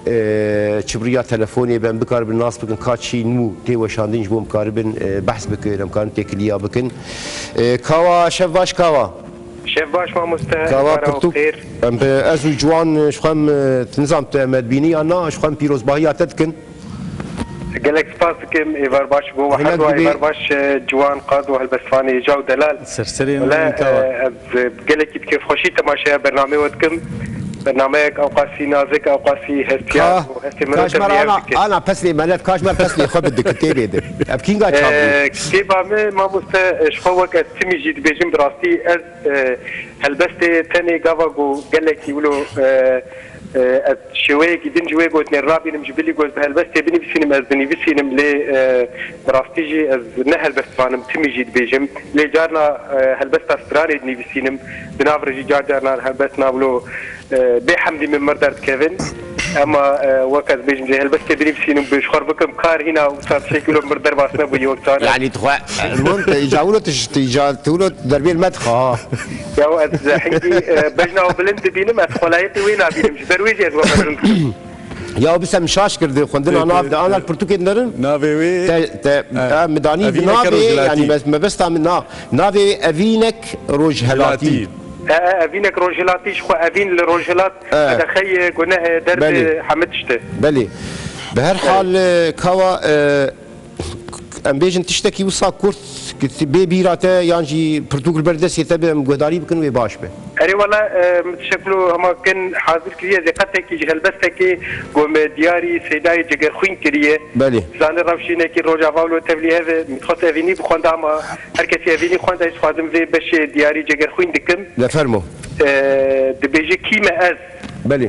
e, çi bi riya telefonê be, em bikaribin nas bikin ka çî nû tê weşandin, ji bo em karibin, e, behs bikin, em karin têkiliya bikin. E, Kawa, şev baş Kawa. Şev baş mamoste. Kawa pirtûk. Em bi ez û Ciwan, ji xwe em, e, nizam tu em me dibînî ya na, ji xwe em pîrozbahiya te dikin. Gelek spas dikim, êvar baş bo we her du, êvar baş, e, Ciwan, Qad û helbestvanê Hêja û Delal. Serserê min, e, kawa. Ez, e, gelekî bi kêfxweşî temaşeya bernameyê we dikim. Bernameyek ewqasî nazik, ewqasî hestiyar û hestê min re tevlî hev dike. Ana peslê melet, ka ji me peslê xwe bidike tê bê de. Ev kînga çap bû? E, kitêba min, mamoste, e, ji xwe wek ez timî jî dibêjim, bi rastî ez E, helbestê tenê gava ku gelekî wilo, e, e, ez şêweyekî din ji wê gotinê rabînim, ji bilî ku ez bi helbestê binivîsînim, ez dinivîsînim, lê, e, bi rastî jî ez ne helbestvan im, timî jî dibêjim. Lê carna, e, helbesta stranê dinivîsînim, di nav re jî car carna helbestna wilo, e, bê hemdî min mir derdikevin. Ema, e, wek ez bêjim, jê helbestê binivîsînim, bi ji xwe bikim kar hîna wisa tiştekî wilo mir derbas nebûye wek tane. Yanî tu xwe, e, rimon, te îca wilo tu ji, tu îca, tu wilo derbêl me dixa. Ya ez hingî, e, bejna û bilind dibînim, ez xwelayetê wê nabînim. Ji ber wê jî ez we mezin dikim. Ya bise min şaş kir di xwendina nav de, ana pirtûkê dinerin. Navê wê, te, te, e, e, min danî bi navê, yanî me, mebesta min na, navê Evînek Rojhelatî. E, e, Evînek Rojhilatî, ji xwe Evîn li Rojhilat, e, qedexeyê, gunehê, derdê, hemî tiştê. Belê. Bi her hal, e, kawa, e, em bêjin tiştekî wisa kurt, bê bîra te yan jî pirtûk li ber destê te be, em guhdarî bikin wê baş be. Erê wela, e, min tiştek wilo hema kin hazir kiriye, zê qetekî ji helbestekê ku me diyarî Seydayê Cegerxwîn kiriye. Belê. Zanî rewşînekî Rojava wilo tevlî hev e, min dixwest Evînî bixwenda, ama her kesî Evînî xwenda, ez dixwazim vê beşê diyarî Cegerxwîn dikim. De fermo. E, dibêje kî me ez? Belê.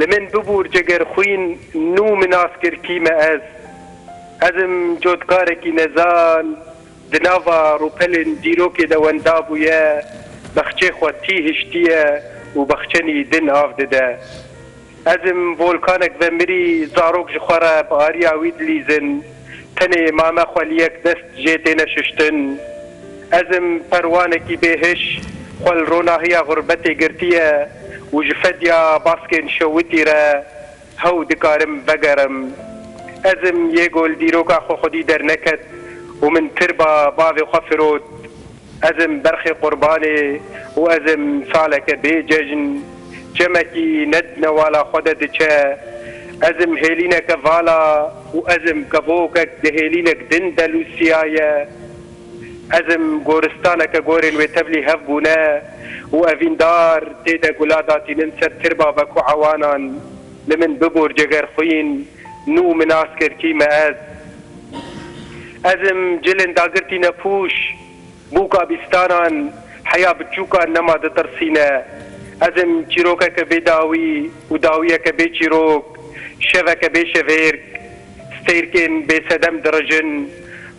Li min bibûr Cegerxwîn, nû min nas kir kî me ez. Ez im cotkarekî nezan, di nava rûpelên dîrokê de wenda bûye, bexçê xwe tî hiştiye û bexçenî din av dide. Ez im volkanek vemirî, zarok ji xwe re bi ariya wî dilîzin, tenê mame xwe li yek dest jê têne şiştin. Ez im perwanekî bêhiş, xwe li ronahiya xurbetê girtiye û ji fedya baskên şewitî re hew dikarim vegerim. Ez im yê ku li dîroka xwe xwedî derneket û min tirba bavê xwe firot. Ez im berxê qurbanê û ez im saleke bê cejn. Çemekî ne di newala xwe de diçe. Ez im hêlîneke vala û ez im kevokek di hêlînek din de lûsiyaye. Ez im goristaneke gorên wê tevlî hev bûne û evîndar tê de gula datînin ser tirba vek û ewanan. Li min bibor cegerxwîn, nû min nas kir kî me ez. Ez im cilên dagirtî nepûş, bûka bîstanan, heya biçûkan nema ditirsîne. Ez im çîrokeke bê dawî û dawiyeke bê çîrok, şeveke bê şevêrk. Stêrkên bêsedem dirijin,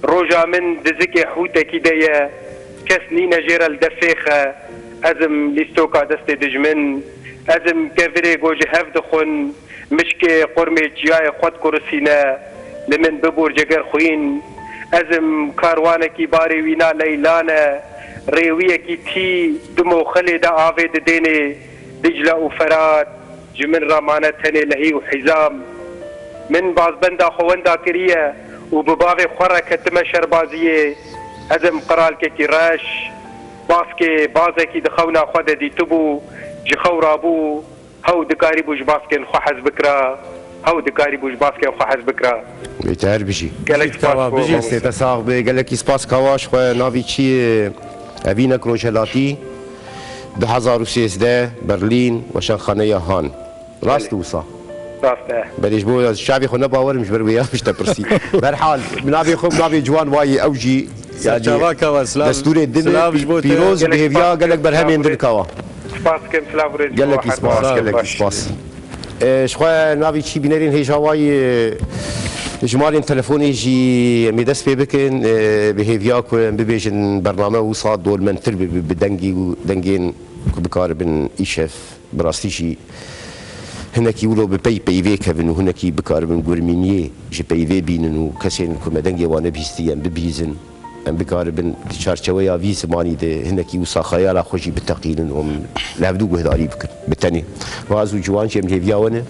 roja min di zikê hûtekî de ye. Kes nîne jê re li defêxe. Ez im lîstoka destê dijmin. Ez im kevirê ku ji hev dixwin, mişkê qurmê çiyayê xwe dikurisîne. Li min bibor cegerxwîn. Ez im karwanekî barê wîna leylan e. Rêwiyekî tî di moxilê de avê didênê. Dicle û Ferat ji min re mane tenê lehî û hîzam. Min bazbenda xwe wenda kiriye û bi bavê xwe re ketime şerbaziyê. Ez im qiralkekî reş. Baskê bazekî di xewna xwe de dîtibû, ji xew rabû, hew dikarîbû ji baskên xwe hez bikira, hew dikarîbû ji baskên xwe hez bikira. Wê te her bijî. Gelek spas bo. Destê te sax be, gelekî spas Kawa. Ji xwe navî çi ye? Evînek Rojhelatî, du hezar û sêzdeh, Berlîn, Weşanxaneya Han. Rast wisa? Rast e. Belê, ji bo ez çavê xwe ne bawerim, ji ber wê ya ji te pirsî. Berhal, min navê xwe, min navê Ciwan wayî, ew jî, yanî, serçava Kawa, silav, destûrê din e, silav ji bo te. Pîroz, bi hêviya gelek berhemên din Kawa. Spas dikim, silav û rêz. Gelekî spas, gelekî spas. E, ji xwe navê çi bînerên hêja wayî, e, jimarên telefonê jî em ê dest pê bikin, e, bi hêviya ku em bibêjin bername wisa dolmendtir bi, bi, bi dengî û dengên ku bikaribin îşev. Bi rastî jî hinekî wilo bi pey peyvê kevin û hinekî bikaribin gurmîniyê ji peyvê bînin û kesên ku me dengê wan nebihîstiye em bibihîzin. Em bikaribin di çarçeweya vî zimanî de hinekî wisa xeyala xwe jî biteqînin û em li hevdû guhdarî bikin. Bi tenê. Vaz û ciwan jî em li hêviya we ne.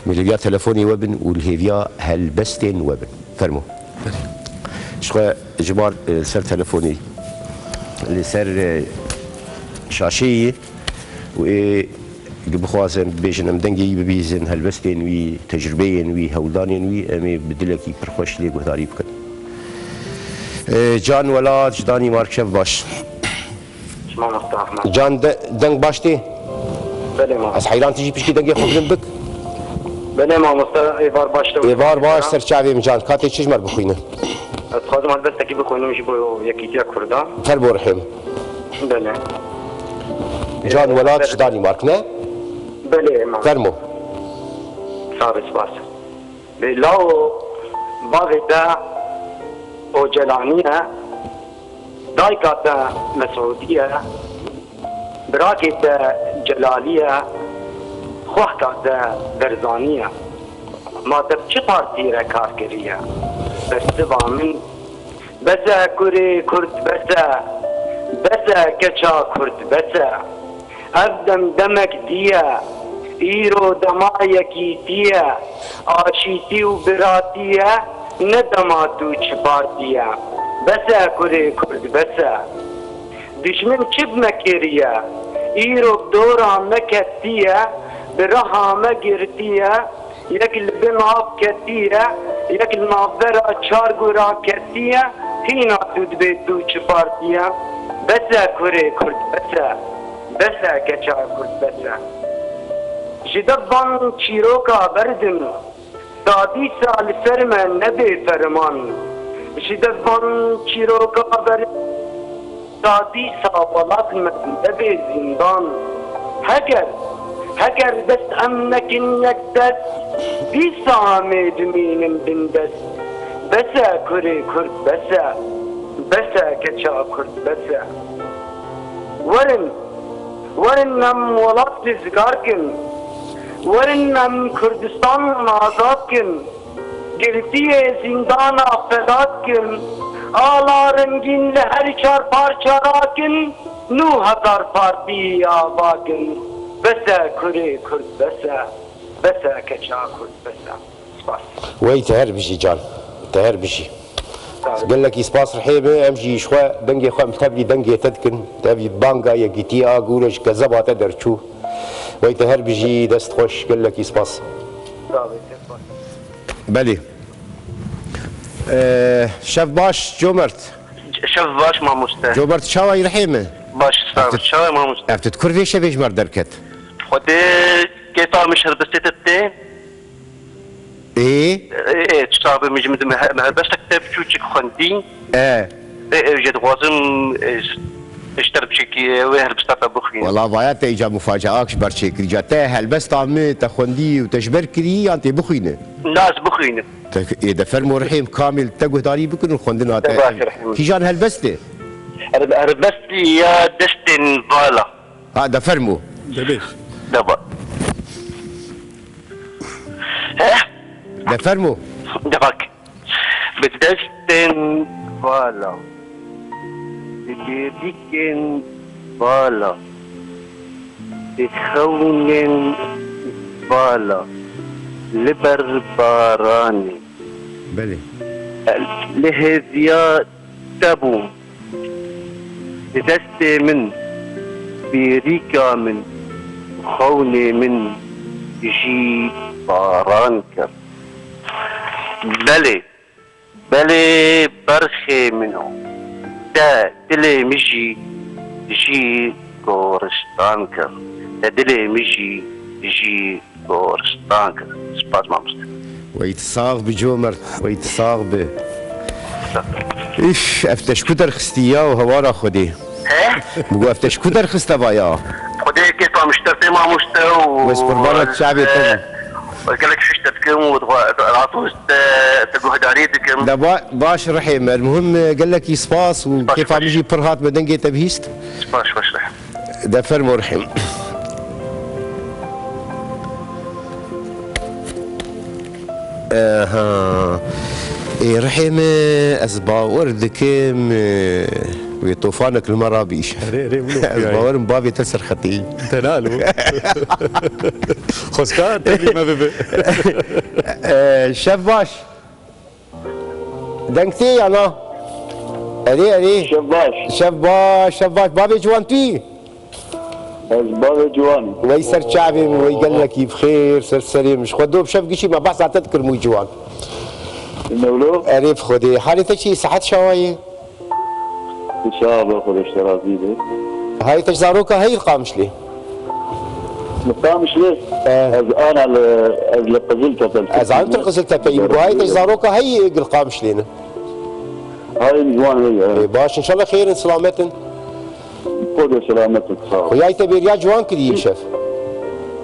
Em li hêviya telefonê we bin û li hêviya helbestên we bin. Fermo. Ji xwe ji mar, e, ser telefonê, li ser, e, Şaşeyî û ê bixwazin bibêjin, em dengê wî bibihîzin, helbestên wî, tecrubeyên wî, hewldanên wî, em ê bi dilekî pir xweş lê guhdarî bikin. Ê, Can Welat ji Danîmark, şev baş. Ji mamoste Ahmed. Can, de-, deng baş tê? Belê mamoste. Ez heyran, tu jî pişkî dengê xwe bilind bik. Belê mamoste, êvar baş te. Êvar baş ser çavê min Can. Ka tê çi ji me re bixwîne? Ez dixwazim helbestekî bixwînim ji bo Yekîtiya Kurdan. Fermo rihê min. Belê. Can Welat ji Danîmark, ne? Belê, mamoste. Fermo. Sağ ol, spas. Bê lawo bavê te Ocelaniye, dayika te Mesûdiye, birakê te Celaliye, xwehka te Berzaniye. Ma te bi çi partî re kar kiriye? Bersiva min: bes e kurê Kurd, bes e. Bes e keça Kurd, bes e. Ev dem demek dî ye. Îro dema yekîtî ye. Aşîtî û biratî ye. Ne dema tu çi partî ye. Bes e kurê Kurd, bes e. Dijmin çi bi me kiriye? Îro bi dora me ketiye, bi reha me girtiye, yek li bin av ketiye, yek li navbera çar gora ketiye, hîna tu dibê tu çi partî ye? Bes e kurê Kurd, bes e. Bes e keça Kurd, bes e. Ji dev van çîroka berdim, ta dîsa li ser me nebê ferman. Ji dev van çîroka berdim, ta dîsa welat me nebê zîndan. Heger, heger dest em nekin yek dest, dîsa em ê bimînin bindest. Bes e kurê Kurd, bes e. Bes e keça Kurd, bes e. Werin, werin em welat rizgar kin. Werin em Kurdistan azad kin. Girtiyê zîndana fedat kin. Ala rengîn li her çar parça rakin. Nû hezar partî ava kin. Bes e kurê Kurd, bes e. Bes e keça Kurd, bes e. Spas. Wey te her bijî Can. Te her bijî. Sağ ol. Gelekî spas rihê me, em jî ji xwe dengê xwe em tevlî dengê te dikin. Tevlî banga yekîtiya gûre ji kezeba te derçû. Wey te her bijî, dest xweş, gelekî spas. Sağ ol, spas. Belê. Ee, şev baş Comert. Şev baş mamoste. Comert, çawa yî rihê me? Baş, sağ ol. Çawa mamoste? Ev tu dikur vê şevê ji me re derket. Xwedê kêfa min şerbistê te tê. Ê? Ê, ê, çawa min ji min, min, min helbestek te biçûçik xwendî. E. Ê, ê, jê dixwazim, ê, ji te re biçekî, ê, wê helbesta te bixwînim. Wela vaya te îca mufacaak ji ber çêkirî. Ca te helbesta min te xwendî û te ji ber kirî yan tê bixwîne? Na, ez bixwînim. Te, ê, de fermo rihê min kamîl te guhdarî bikin û xwendina te. De baş rihê min. Kîjan helbestê? Her-, helbestî ya destên vala. Ha, de fermo. Debêj. De ba-, Heh. De fermo. De bak. Bi destên vala, bi bêrîkên vala, bi xewnên vala, li ber baranê. Belê. Li hêviya te bûm. Di destê min, bêrîka min, xewnê min jî baran kir. Belê, belê berxê min o. Te dilê min jî, jî goristan kir. Te dilê min jî, jî goristan kir. Spas mamoste. Wey tu sax bi Comert, wey tu sax bi. Îf, ev te ji ku derxistî ya û hewara Xwedê? He? Bigo ev te ji ku derxiste va ya? Xwedê kêfa min ji te tê mamoste û... Wez qurbana çavê te bû. E, gelek şiş te dikim û dixwa-, rahat û te, te guhdarî dikim. De ba-, baş rihê me. Muhim, e, gelekî spas û kêfa min jî pir hat me dengê te bihîst. Spas, baş rih. De fermo rihê min. Aha. Ê rihê min, ez bawer dikim, e, wê tofanek li me rabîşe. Erê, erê, wilo. Ez bawerim bavê te serxetî. Te nalo. Xwezka tevî me bibe. E, şev baş. Deng tê ya na? Erê, erê. Şev baş. Şev baş, şev baş. Bavê ciwan tu yî? Ez bavê ciwan im. Wey ser çavê min, wey gelekî bi xêr, ser serê min. Ji xwe do bi şev gişî me behsa te dikirim wî ciwan. Mewlo? Erê bi Xwedê. Halê te çi? Sehet şawa ye? Şawa be, Xwedê ji te razî be. Hayê te ji zaroka heyî li Qamişlê? Li Qamişlê? Eh. Ez ana li, ez li Qiziltepe. Ez zanim tu li Qiziltepe yî. Got hayê te ji zaroka heyî li Qamişlê ne? Hayê min ciwan heyî, eh. Ê, baş, inşallah xêr in, silamet in. Xwedê selamet û sağ ol. Xuya te bêriya ciwan kiriye îşev.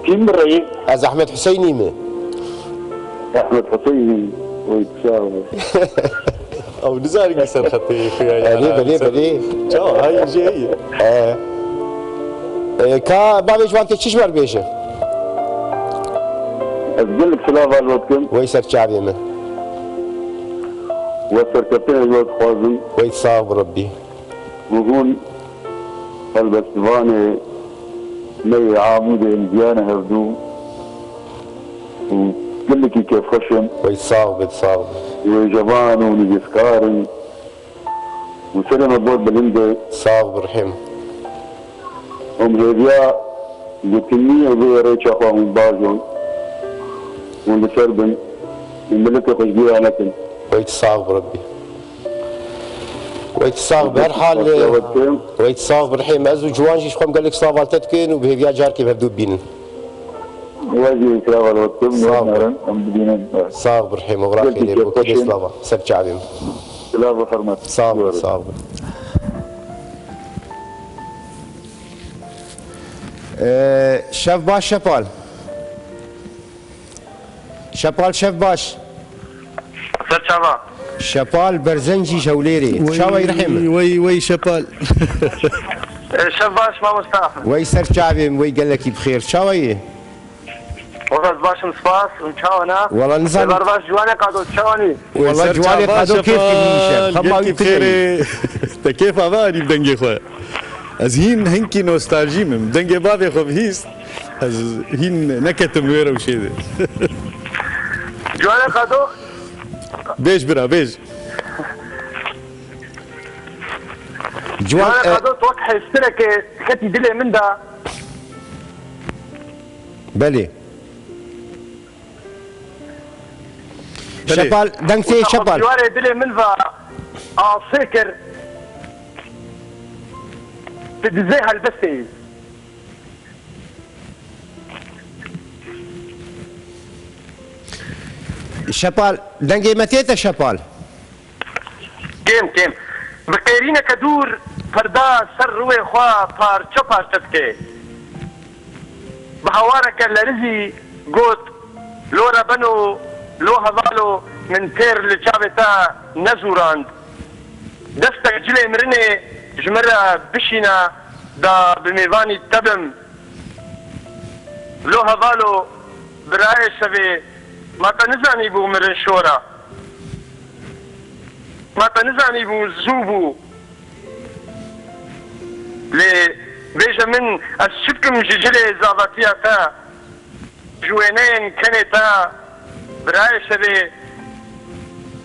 Kî min re ye? Ez Ehmed Huseynî me. Ehmed Huseynî, oy sağ ol. Ew nizanî ki ser xetê xuya ya. Erê, belê, belê. Çawa, hay jê ye. E. E, ka bavê ciwan te çi ji me re bêje? Ez gelek silava li we dikim. Wey ser çavê min. We serkeftinê ji we dixwazim. Wey sağ bi Rebbî. Û hûn helbestvanê me yê Amûdê em jiyane hevdû û gelekî kêfxweş im. Wey sax bit, sax bit. Wê cevan û nivîskar in û serê me bor bilind e. Sax bi rihê min. Em hêviya gotinî û vê rêça xwe hûn bajon, hûn li ser bin û miletê xwe ji bîra nekin. Wey tu sax bi Rebbî. Wey tu sax bi her hal. Wey tu sax bi rihê me. Ez û ciwan jî ji xwe em gelek slava li te dikin û bi hêviya carkê bi hevdû bibînin. Wezî slava li we dikim. Sax bi. Em bibînin. Sax bi rihê me. Wira xêrê. Wekî dê slava. Ser çavê min. Silav û hurmet. Sax bi, sax bi. Ee, şev baş Şepal. Şepal şev baş. Ser çava. Şepal Berzencî Jewlêrê. Wey, çawa yî rihê min? Wey, wey Şepal. Ee, şev baş mamosta. Wey ser çavê min, wey gelekî bi xêr. Çawa yî? Wala ez baş im, spas. Hûn çawa ne? Wala nizanim. Êvar baş ciwanê qado, çawa nî? Wala ser ciwanê çava qado kêf Şepal, kiriye. Xema gelkî wî bi xêr e. Te kêfa ve anî bi dengê xwe. Ez hîn hinkî nostaljî me. Dengê bavê xwe bihîst. Ez hîn neketim wê rewşê de. Ciwanê qado. Bêj bira, bêj. Ciwan, ciwanê e, qado, tu wek hêstireke xetî dilê min de. Belê. Belê. Şepal, deng tê Şepal. Dîwarê dilê min ve asê kir. Tu dizê helbestê yî. Şepal, dengê me tê te Şepal. Kêm kêm. Bi qêrîneke dûr perda ser rûyê xwe parçe parçe dike. Bi hawareke lerizî got, "Lo rebeno, lo hevalo, min têr li çavê te nezûrand. Destek cilê mirinê ji min re bişîne, da bi mêvanî te bim." Lo hevalo, birayê şevê, ma te nizanîbû mirin şor e? Ma te nizanîbû zû bû? Lê bêje min, ez çi bikim ji cilê zavetiya te, ji wêneyên kenê te, birayê şevê,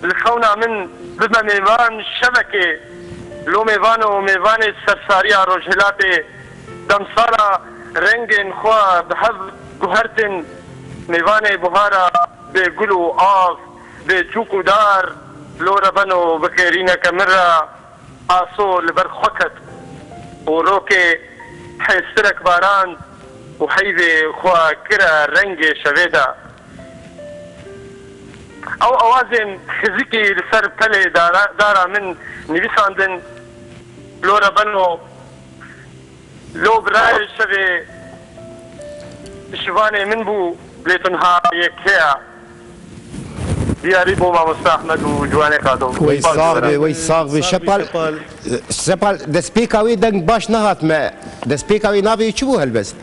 li xewna min bibe mêvan şevekê, lo mêvan û mêvanê sersariya Rojhilatê, demsala rengên xwe bi hev guhertin, mêvanê buhara bê gul û av, bê çûk û dar, lo rebeno bi xêrîneke min re, aso li ber xwe ket û rokê hêstirek barand û heyvê xwe kire rengê şevê de. Ew awazên xizikî li ser pelê dara, dara min nivîsandin, lo rebeno, lo birayê şevê, şivanê min bû, lê tu niha yek heye. Diyarî bo mamosta Ehmed û ciwanê qado. Wey sax be, wey sax be. Şepal, Şepal, destpêka wê deng baş nehat me. Destpêka wê navê çi bû helbest?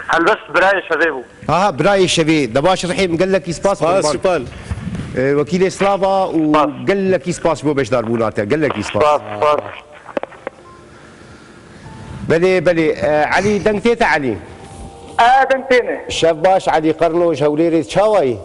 Helbest birayê şevê bû. Aha, birayê şevê. De baş rihê min, gelekî spas. Spas, qurban. Şepal. E, wekîlê slava û spas. Gelekî spas ji bo beşdarbûna te. Gelekî spas. Spas, spas. Belê, belê. E, Elî, deng tê te Elî? E, deng tê me. Şev baş, Elî Qerno ji Hewlêrê, çawa yî?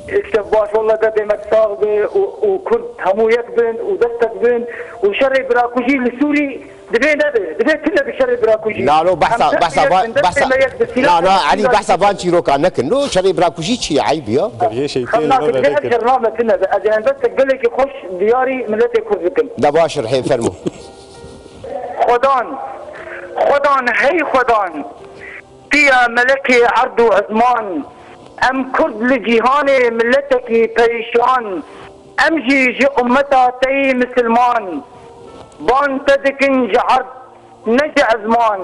Şev baş, walla derdê me sax be û, û Kurd hemû yek bin û destek bin û şerê birakujî li Sûrî Divê nebe, divê tune bi şerê birakujî. Na, no, behsa, Em behsa, dest van, yek bin, destê behsa, me yek bi sîleh na, na, Elî, behsa van çîrokan nekin. No, şerê birakujî çi ye? Eyb ya. Deviyê şeytê Xemna, li me divê ev veke. Cername tune be. Ez ê helbet gelekî xweş diyarî miletê Kurd bikim. De baş, rihê fermo. Xwedan, Xwedan, hey Xwedan. Piya melekê erd û ezman, em Kurd li cîhanê miletekî perîşan, em jî ji ummeta te yî misilman. Ban te dikin ji erd, ne ji ezman.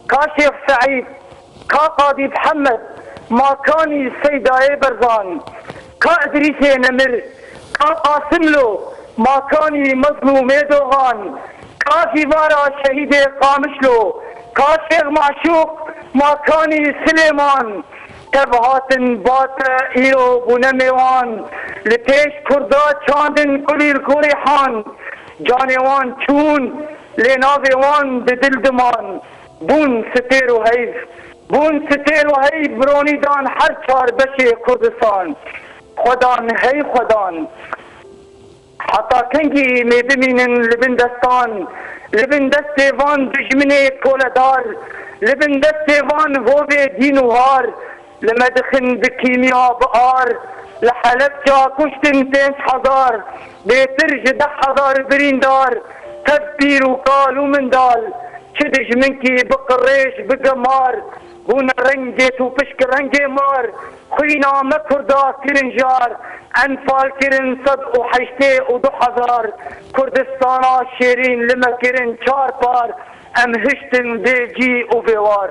Ka Şêx Seîd, ka Qadî Mihemed, ma kanî Seydayê Berzan, ka Idrîsê Nemir, ka Qasimlo, ma kanî Mezlûmê Doxan, ka Fîvara Şehîdê Qamişlo, ka Şêx Maşûq, ma kanî Silêman. Tev hatin ba te îro bûne mêwan, li pêş Kurda çandin kulîlk û rîhan. Canê wan çûn, lê navê wan di dil diman. Bûn sitêr û heyv, bûn sitêr û heyv, ronî dan her çar beşê Kurdistan. Xwedan, hey Xwedan, heta kengî mê bimînin li bin destan, li bin destê van dijminê koledar, li bin destê van hovê dîn û har, li me dixin bi kîmya bi ar, li Helebca kuştin pênc hezar, bêtir ji deh hezar birîndar, tev pîr û kal û mindal, çi dijminkî bi qirêj, bi gemar, bûne rengê tûpişk, rengê mar, xwîna me Kurda kirin jar, Enfal kirin sed û heştê û du hezar, Kurdistana şêrîn li me kirin çar par, em hiştin bê cî û bê war.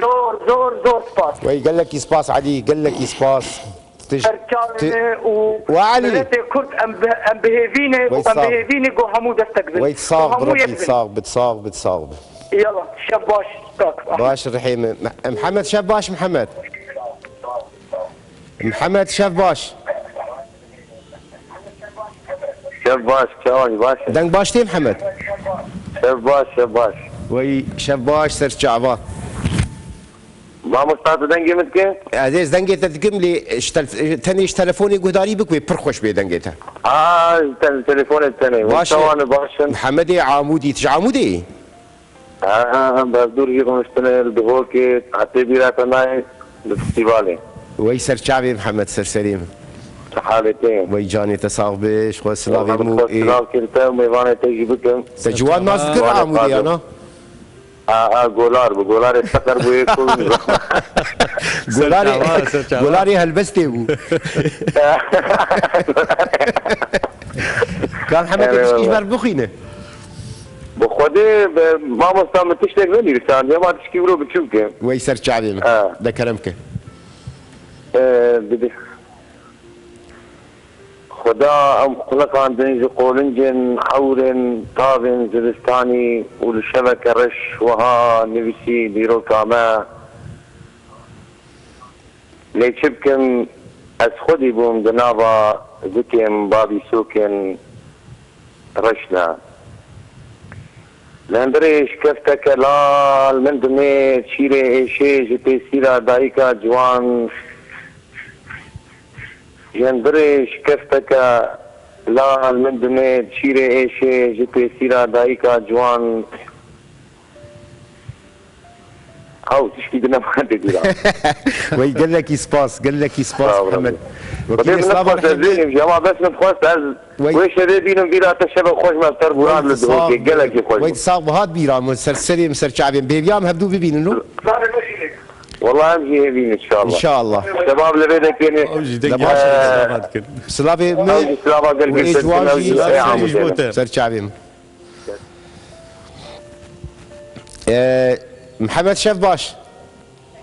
Zor, zor, zor spas. Wey gelekî spas Elî, gelekî spas. Tij-, Serçavê ti-, me û we Elî. Miletê Kurd em bi, em bi hêvî ne û Wey em bi sax. Hêvî ne ku hemû destek bin. Wey sax Û bi hemû Rebbî, yek bin. Sax bit, sax bit, sax bit. Yala, şev baş, kak. Baş rihê min. Me-, Mihemed, şev baş Mihemed. Mihemed, şev baş. Şev baş, çawan baş. Deng baş tê Mihemed? Şev baş, şev baş. Wey, şev baş, ser çava. Mamosta, tu dengê min dikî? Ez ê dengê te dikim, lê ji tel-, tenê ji telefonê guhdarî bik, wê pir xweş bê dengê te. Aa, ji tel-, telefonê tenê. Baş e. Çawan e, baş in? Mihemedê Amûdî, tu ji Amûdê yî? Ha, ha, ha, bi hevdûr jî rûniştine li Duhokê, hetê bîra te nayê li festîvalê. Wey ser çavê Mihemed, ser serê min. Ti halê te ye? Wey canê te sax be, ji xwe silavê Wala min min xwe ê. Silav kir te û mêvanê te jî bikim. Te ciwan nas dikir Wala Amûdê ya Fadil. Na? Ha, ha, golar, bi golarê seqer bûye ku Golarê, Ser çava, ser çava. Golarê helbestê bû. Kan Hemed Evet, tişkî ji evet. Ber bixwîne. Bi Xwedê, bi mamosta min tiştek nenivîsand, ya ma tişkî wilo biçûk e. Wey ser çavê min. Ha. De kerem ke. Ee, bidî. Xweda em xuliqandin ji qolincên hewrên tavên zivistanî û li şeveke reş wiha nivîsî dîroka me. Lê çi bikim, ez xwedî bûm di nava zikên babî sûkên reşna. Li hundirê şikefteke lal min dimê çîrê êşê ji têsîra dayika ciwan. Ji hundirê şikefteke lal min dimê çîrê êşê ji têsîra dayika ciwan. Haw, tişkî din nema tê bîra. Wey gelekî spas, gelekî spas Sağ ol, Mihemed. abi. Wekîlê Xwedê min Slava nexwest ez Rehîmê. Bênim jî, ama bes min xwest ez Wey. Wê şevê bînim bîra te şevek xweş me ser Wey buran li sax Duhokê. Be. Gelekî xweş Wey bû. Sax bi hat bîra min ser serê min ser çavê min. Bêviyam hevdû bibînin lo. Wala em jî hêvîn inşallah. İnşallah. Şebab li vê dekêne. Ew jî dengê Ee, Slava dikin. Silavê min. Ew jî Slava gelkî Ê ser ciwan ew jî jî ser ê çavê Amûdê min. Ser çavê min. Ee, Mihemed şev baş.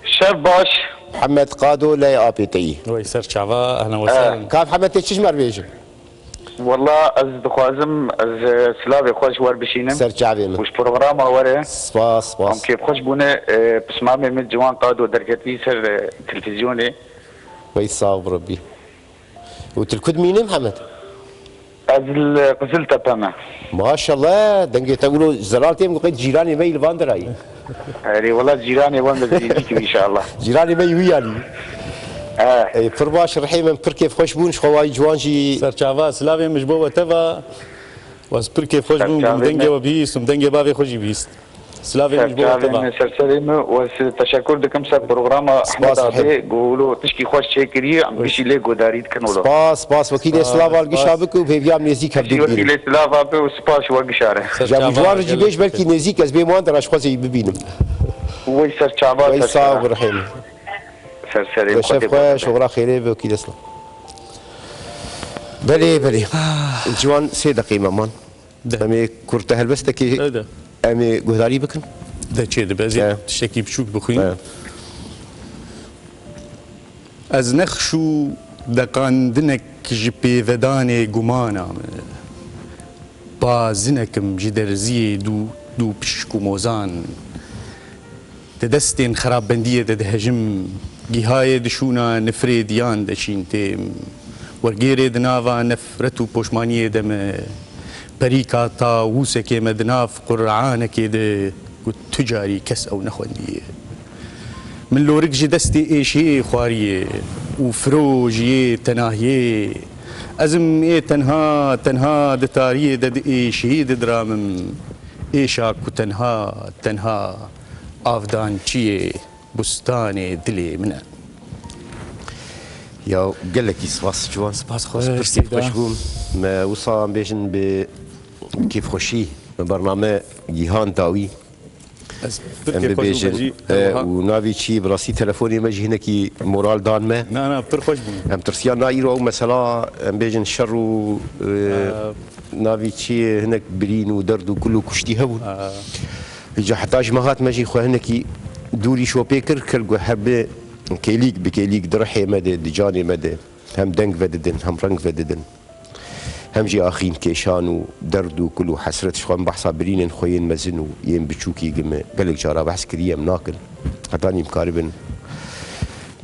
Şev baş. Mihemed Qado lê apê te yî. Wey ser çava, ehlen we sehlen. Kak Mihemed tê çi ji me re bêje? Walla ez dixwazim ez, e, silavê xwe ji we re bişînim. Ser çavê min. Û ji programa we re. Spas, spas. Em kêfxweş bûne, e, pismamê min Ciwan Qado derketî ser, e, televîzyonê. Wey sax bi Rebbî. Û tu li ku dimînî Mihemed? Ez li Qiziltepe me. Maşallah, dengê te wilo zelal tê, min got qey cîranê me yî li van derayî. Erê, wela cîranê wan de zêdî kim inşallah. Cîranê me yî wî yanî. He. Ê, pir baş, rihê min pir kêfxweş bûn, ji xwe wayî ciwan jî. Serçava, silavê min ji bo we teva. Ez pir kêfxweş bûm, dengê we bihîst û dengê bavê xwe jî bihîst. Silavê min ji bo we teva. Serçavê min, serserê min û ez teşekur dikim ser programa Spas, Ehmed Rehîm. Abê, ku wilo tişkî xweş çêkiriye, em gişî lê guhdarî dikin wilo. Spas, spas. Wekîlê Spas, silav al gişa spas. Bik û bi hêviya em nêzîk hev Wekîlê bigihînin. Silav Abê û spas ji we gişare. Serçava Ji wan re jî gelek bêj, belkî nêzîk ez bêm wan de re ji xwe zî bibînim. Wey serçava, Wey serçava. Sağ ol, Rehîm. Serserê Ve min, şev Xwedê xweş, xweş. Oxira xêrê ve wekîlê silav. Belê, belê. Ciwan sê deqê me man. De. Em ê kurte helbestekê De, de. Em ê guhdarî bikin. De çê dibe, ez ê De. Tiştekî biçûk bixwînim. De. Ez nexş û deqandinek ji pêvedanê gumana min. Bazinekim ji derziyê dû, dû pişk û mozan. Di destên xerabendiyê de dihejim, gihayê di şûna nifrê diyan de şîn têm. Wergêrê di nava nefret û poşmaniyê de me, perîka tawûsekê me di nav Quranekê de ku tu carî kes ew nexwendiye. Min lorik ji destê êşiyê xwariye û firo ji yê tenahiyê. Ez im ê tenha, tenha di tariyê de di êşiyê de diramim. Êşa ku tenha, tenha avdançiyê bustanê dilê min e. Ya gelekî spas Ciwan. Spas xwe. Ez pirsî xweş bûm. Me wisa em bêjin bi kêfxweşî me bername gihand dawî. Ez pir Em kêfxweş bûm bibêjin. Hecî, e, ewa. Û navî çi bi rastî telefonê me jî hinekî moral dan me. Na, na, pir xweş bûm. Em tirsiyan na îro ew mesela em bêjin şer û, e, Aa. Navî çi hinek birîn û derd û kul û kuştî hebûn. Aa. Îca heta ji me hat me jî xwe hinekî dûrî şopê kir, kir ku her bi kêlîk bi kêlîk di rihê me de, di canê me de hem deng vedidin, hem reng vedidin. Hem jî axîn kêşan û derd û kul û hesret ji xwe em behsa birînên xwe yên mezin û yên biçûkî gime gelek cara behs kiriye em nakin. Hetanî em karibin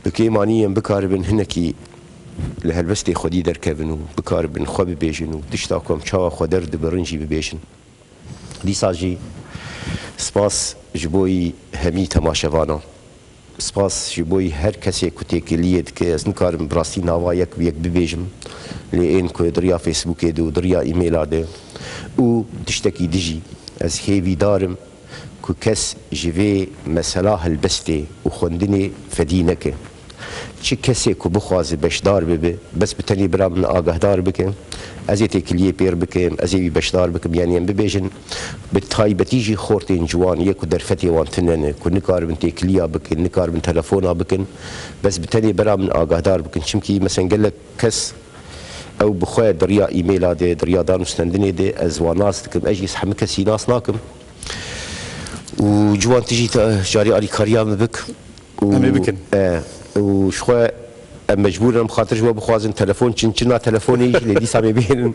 bi kêmanî em bikaribin hinekî li helbestê xwedî derkevin û bikaribin xwe bibêjin û tişta ku em çawa xwe derdibirin jî bibêjin. Dîsa jî spas ji bo yî hemî temaşevana. Spas ji bo yî her kesê ku têkiliyê dike. Ez nikarim bi rastî nava yek bi yek bibêjim. Lê ên ku di riya Facebookê de û di riya e-maila de û tiştekî dijî, ez hêvîdar im ku kes ji vê mesela helbestê û xwendinê fedî neke. Çi kesê ku bixwaze beşdar bibe, bes bi tenê bira min agahdar bike, ez ê têkiliyê pêr bikim, ez ê wî beşdar bikim, yanî em bibêjin, bi taybetî jî xortên ciwan yê ku derfetê wan tune ne, ku nikaribin têkiliya bikin, nikaribin telefona bikin, bes bi tenê bira min agahdar bikin. Çimkî mesen gelek kes ew bi xwe di riya e-maila de, di riya danûstendinê de, ez wan nas dikim, ez jî hemî kesî nas nakim. Û ciwan tu jî te carî alîkariya min bik. Û, Em ê bikin. E, û ji xwe em mecbûr in em xatir ji we bixwazin telefon çin çina telefonê jî lê dîsa em ê bihêlin.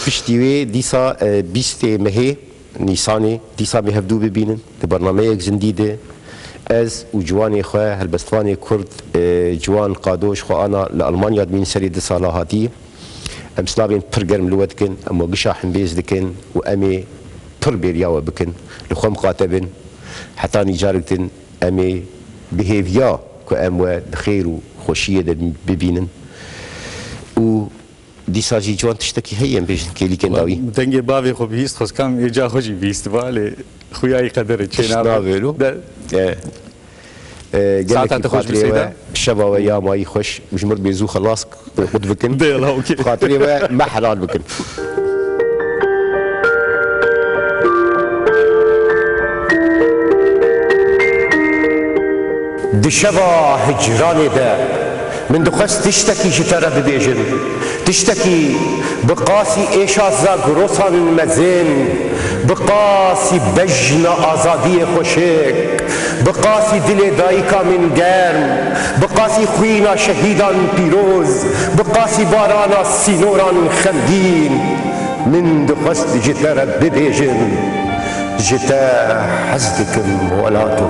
Piştî wê dîsa, e, bîstê mehê Nîsanê dîsa em ê hevdû bibînin di bernameyek zindî de. Ez û ciwanê xwe, helbestvanê Kurd, e, Ciwan Qado ji xwe ana li Almanya dimîn serê du sala hatî. Em silavên pir germ li we dikin, em we gişa hembêz dikin û em ê pir bêriya we bikin. Li xwe miqate bin. Hetanî carek din em ê bi hêviya ku em we di xêr û xweşiyê de bibînin. Û dîsa jî ciwan tiştekî heye em bêjin kêlîkên dawî. Dengê bavê xwe bihîst, xwezkam êca xwe jî bihîstiba, lê xuya yî qederê çê Tişt nabe. Navêlo. De. E, e, Saeta gelekî te xweş xatirê we, bisêda. Şeva we ya mayî xweş û ji mir bê zû xelas qut bikin. De, la, okey. Xatirê we me helal bikin. Di şeva hicranê de min dixwest tiştekî ji te re bibêjim. Tiştekî bi qasî êşa zagrosan mezin, bi qasî bejna azadiyê xweşik, bi qasî dilê dayika min germ, bi qasî xwîna şehîdan pîroz, bi qasî barana sînoran xemgîn. Min dixwest ji te re bibêjim, ji te hez dikim welato.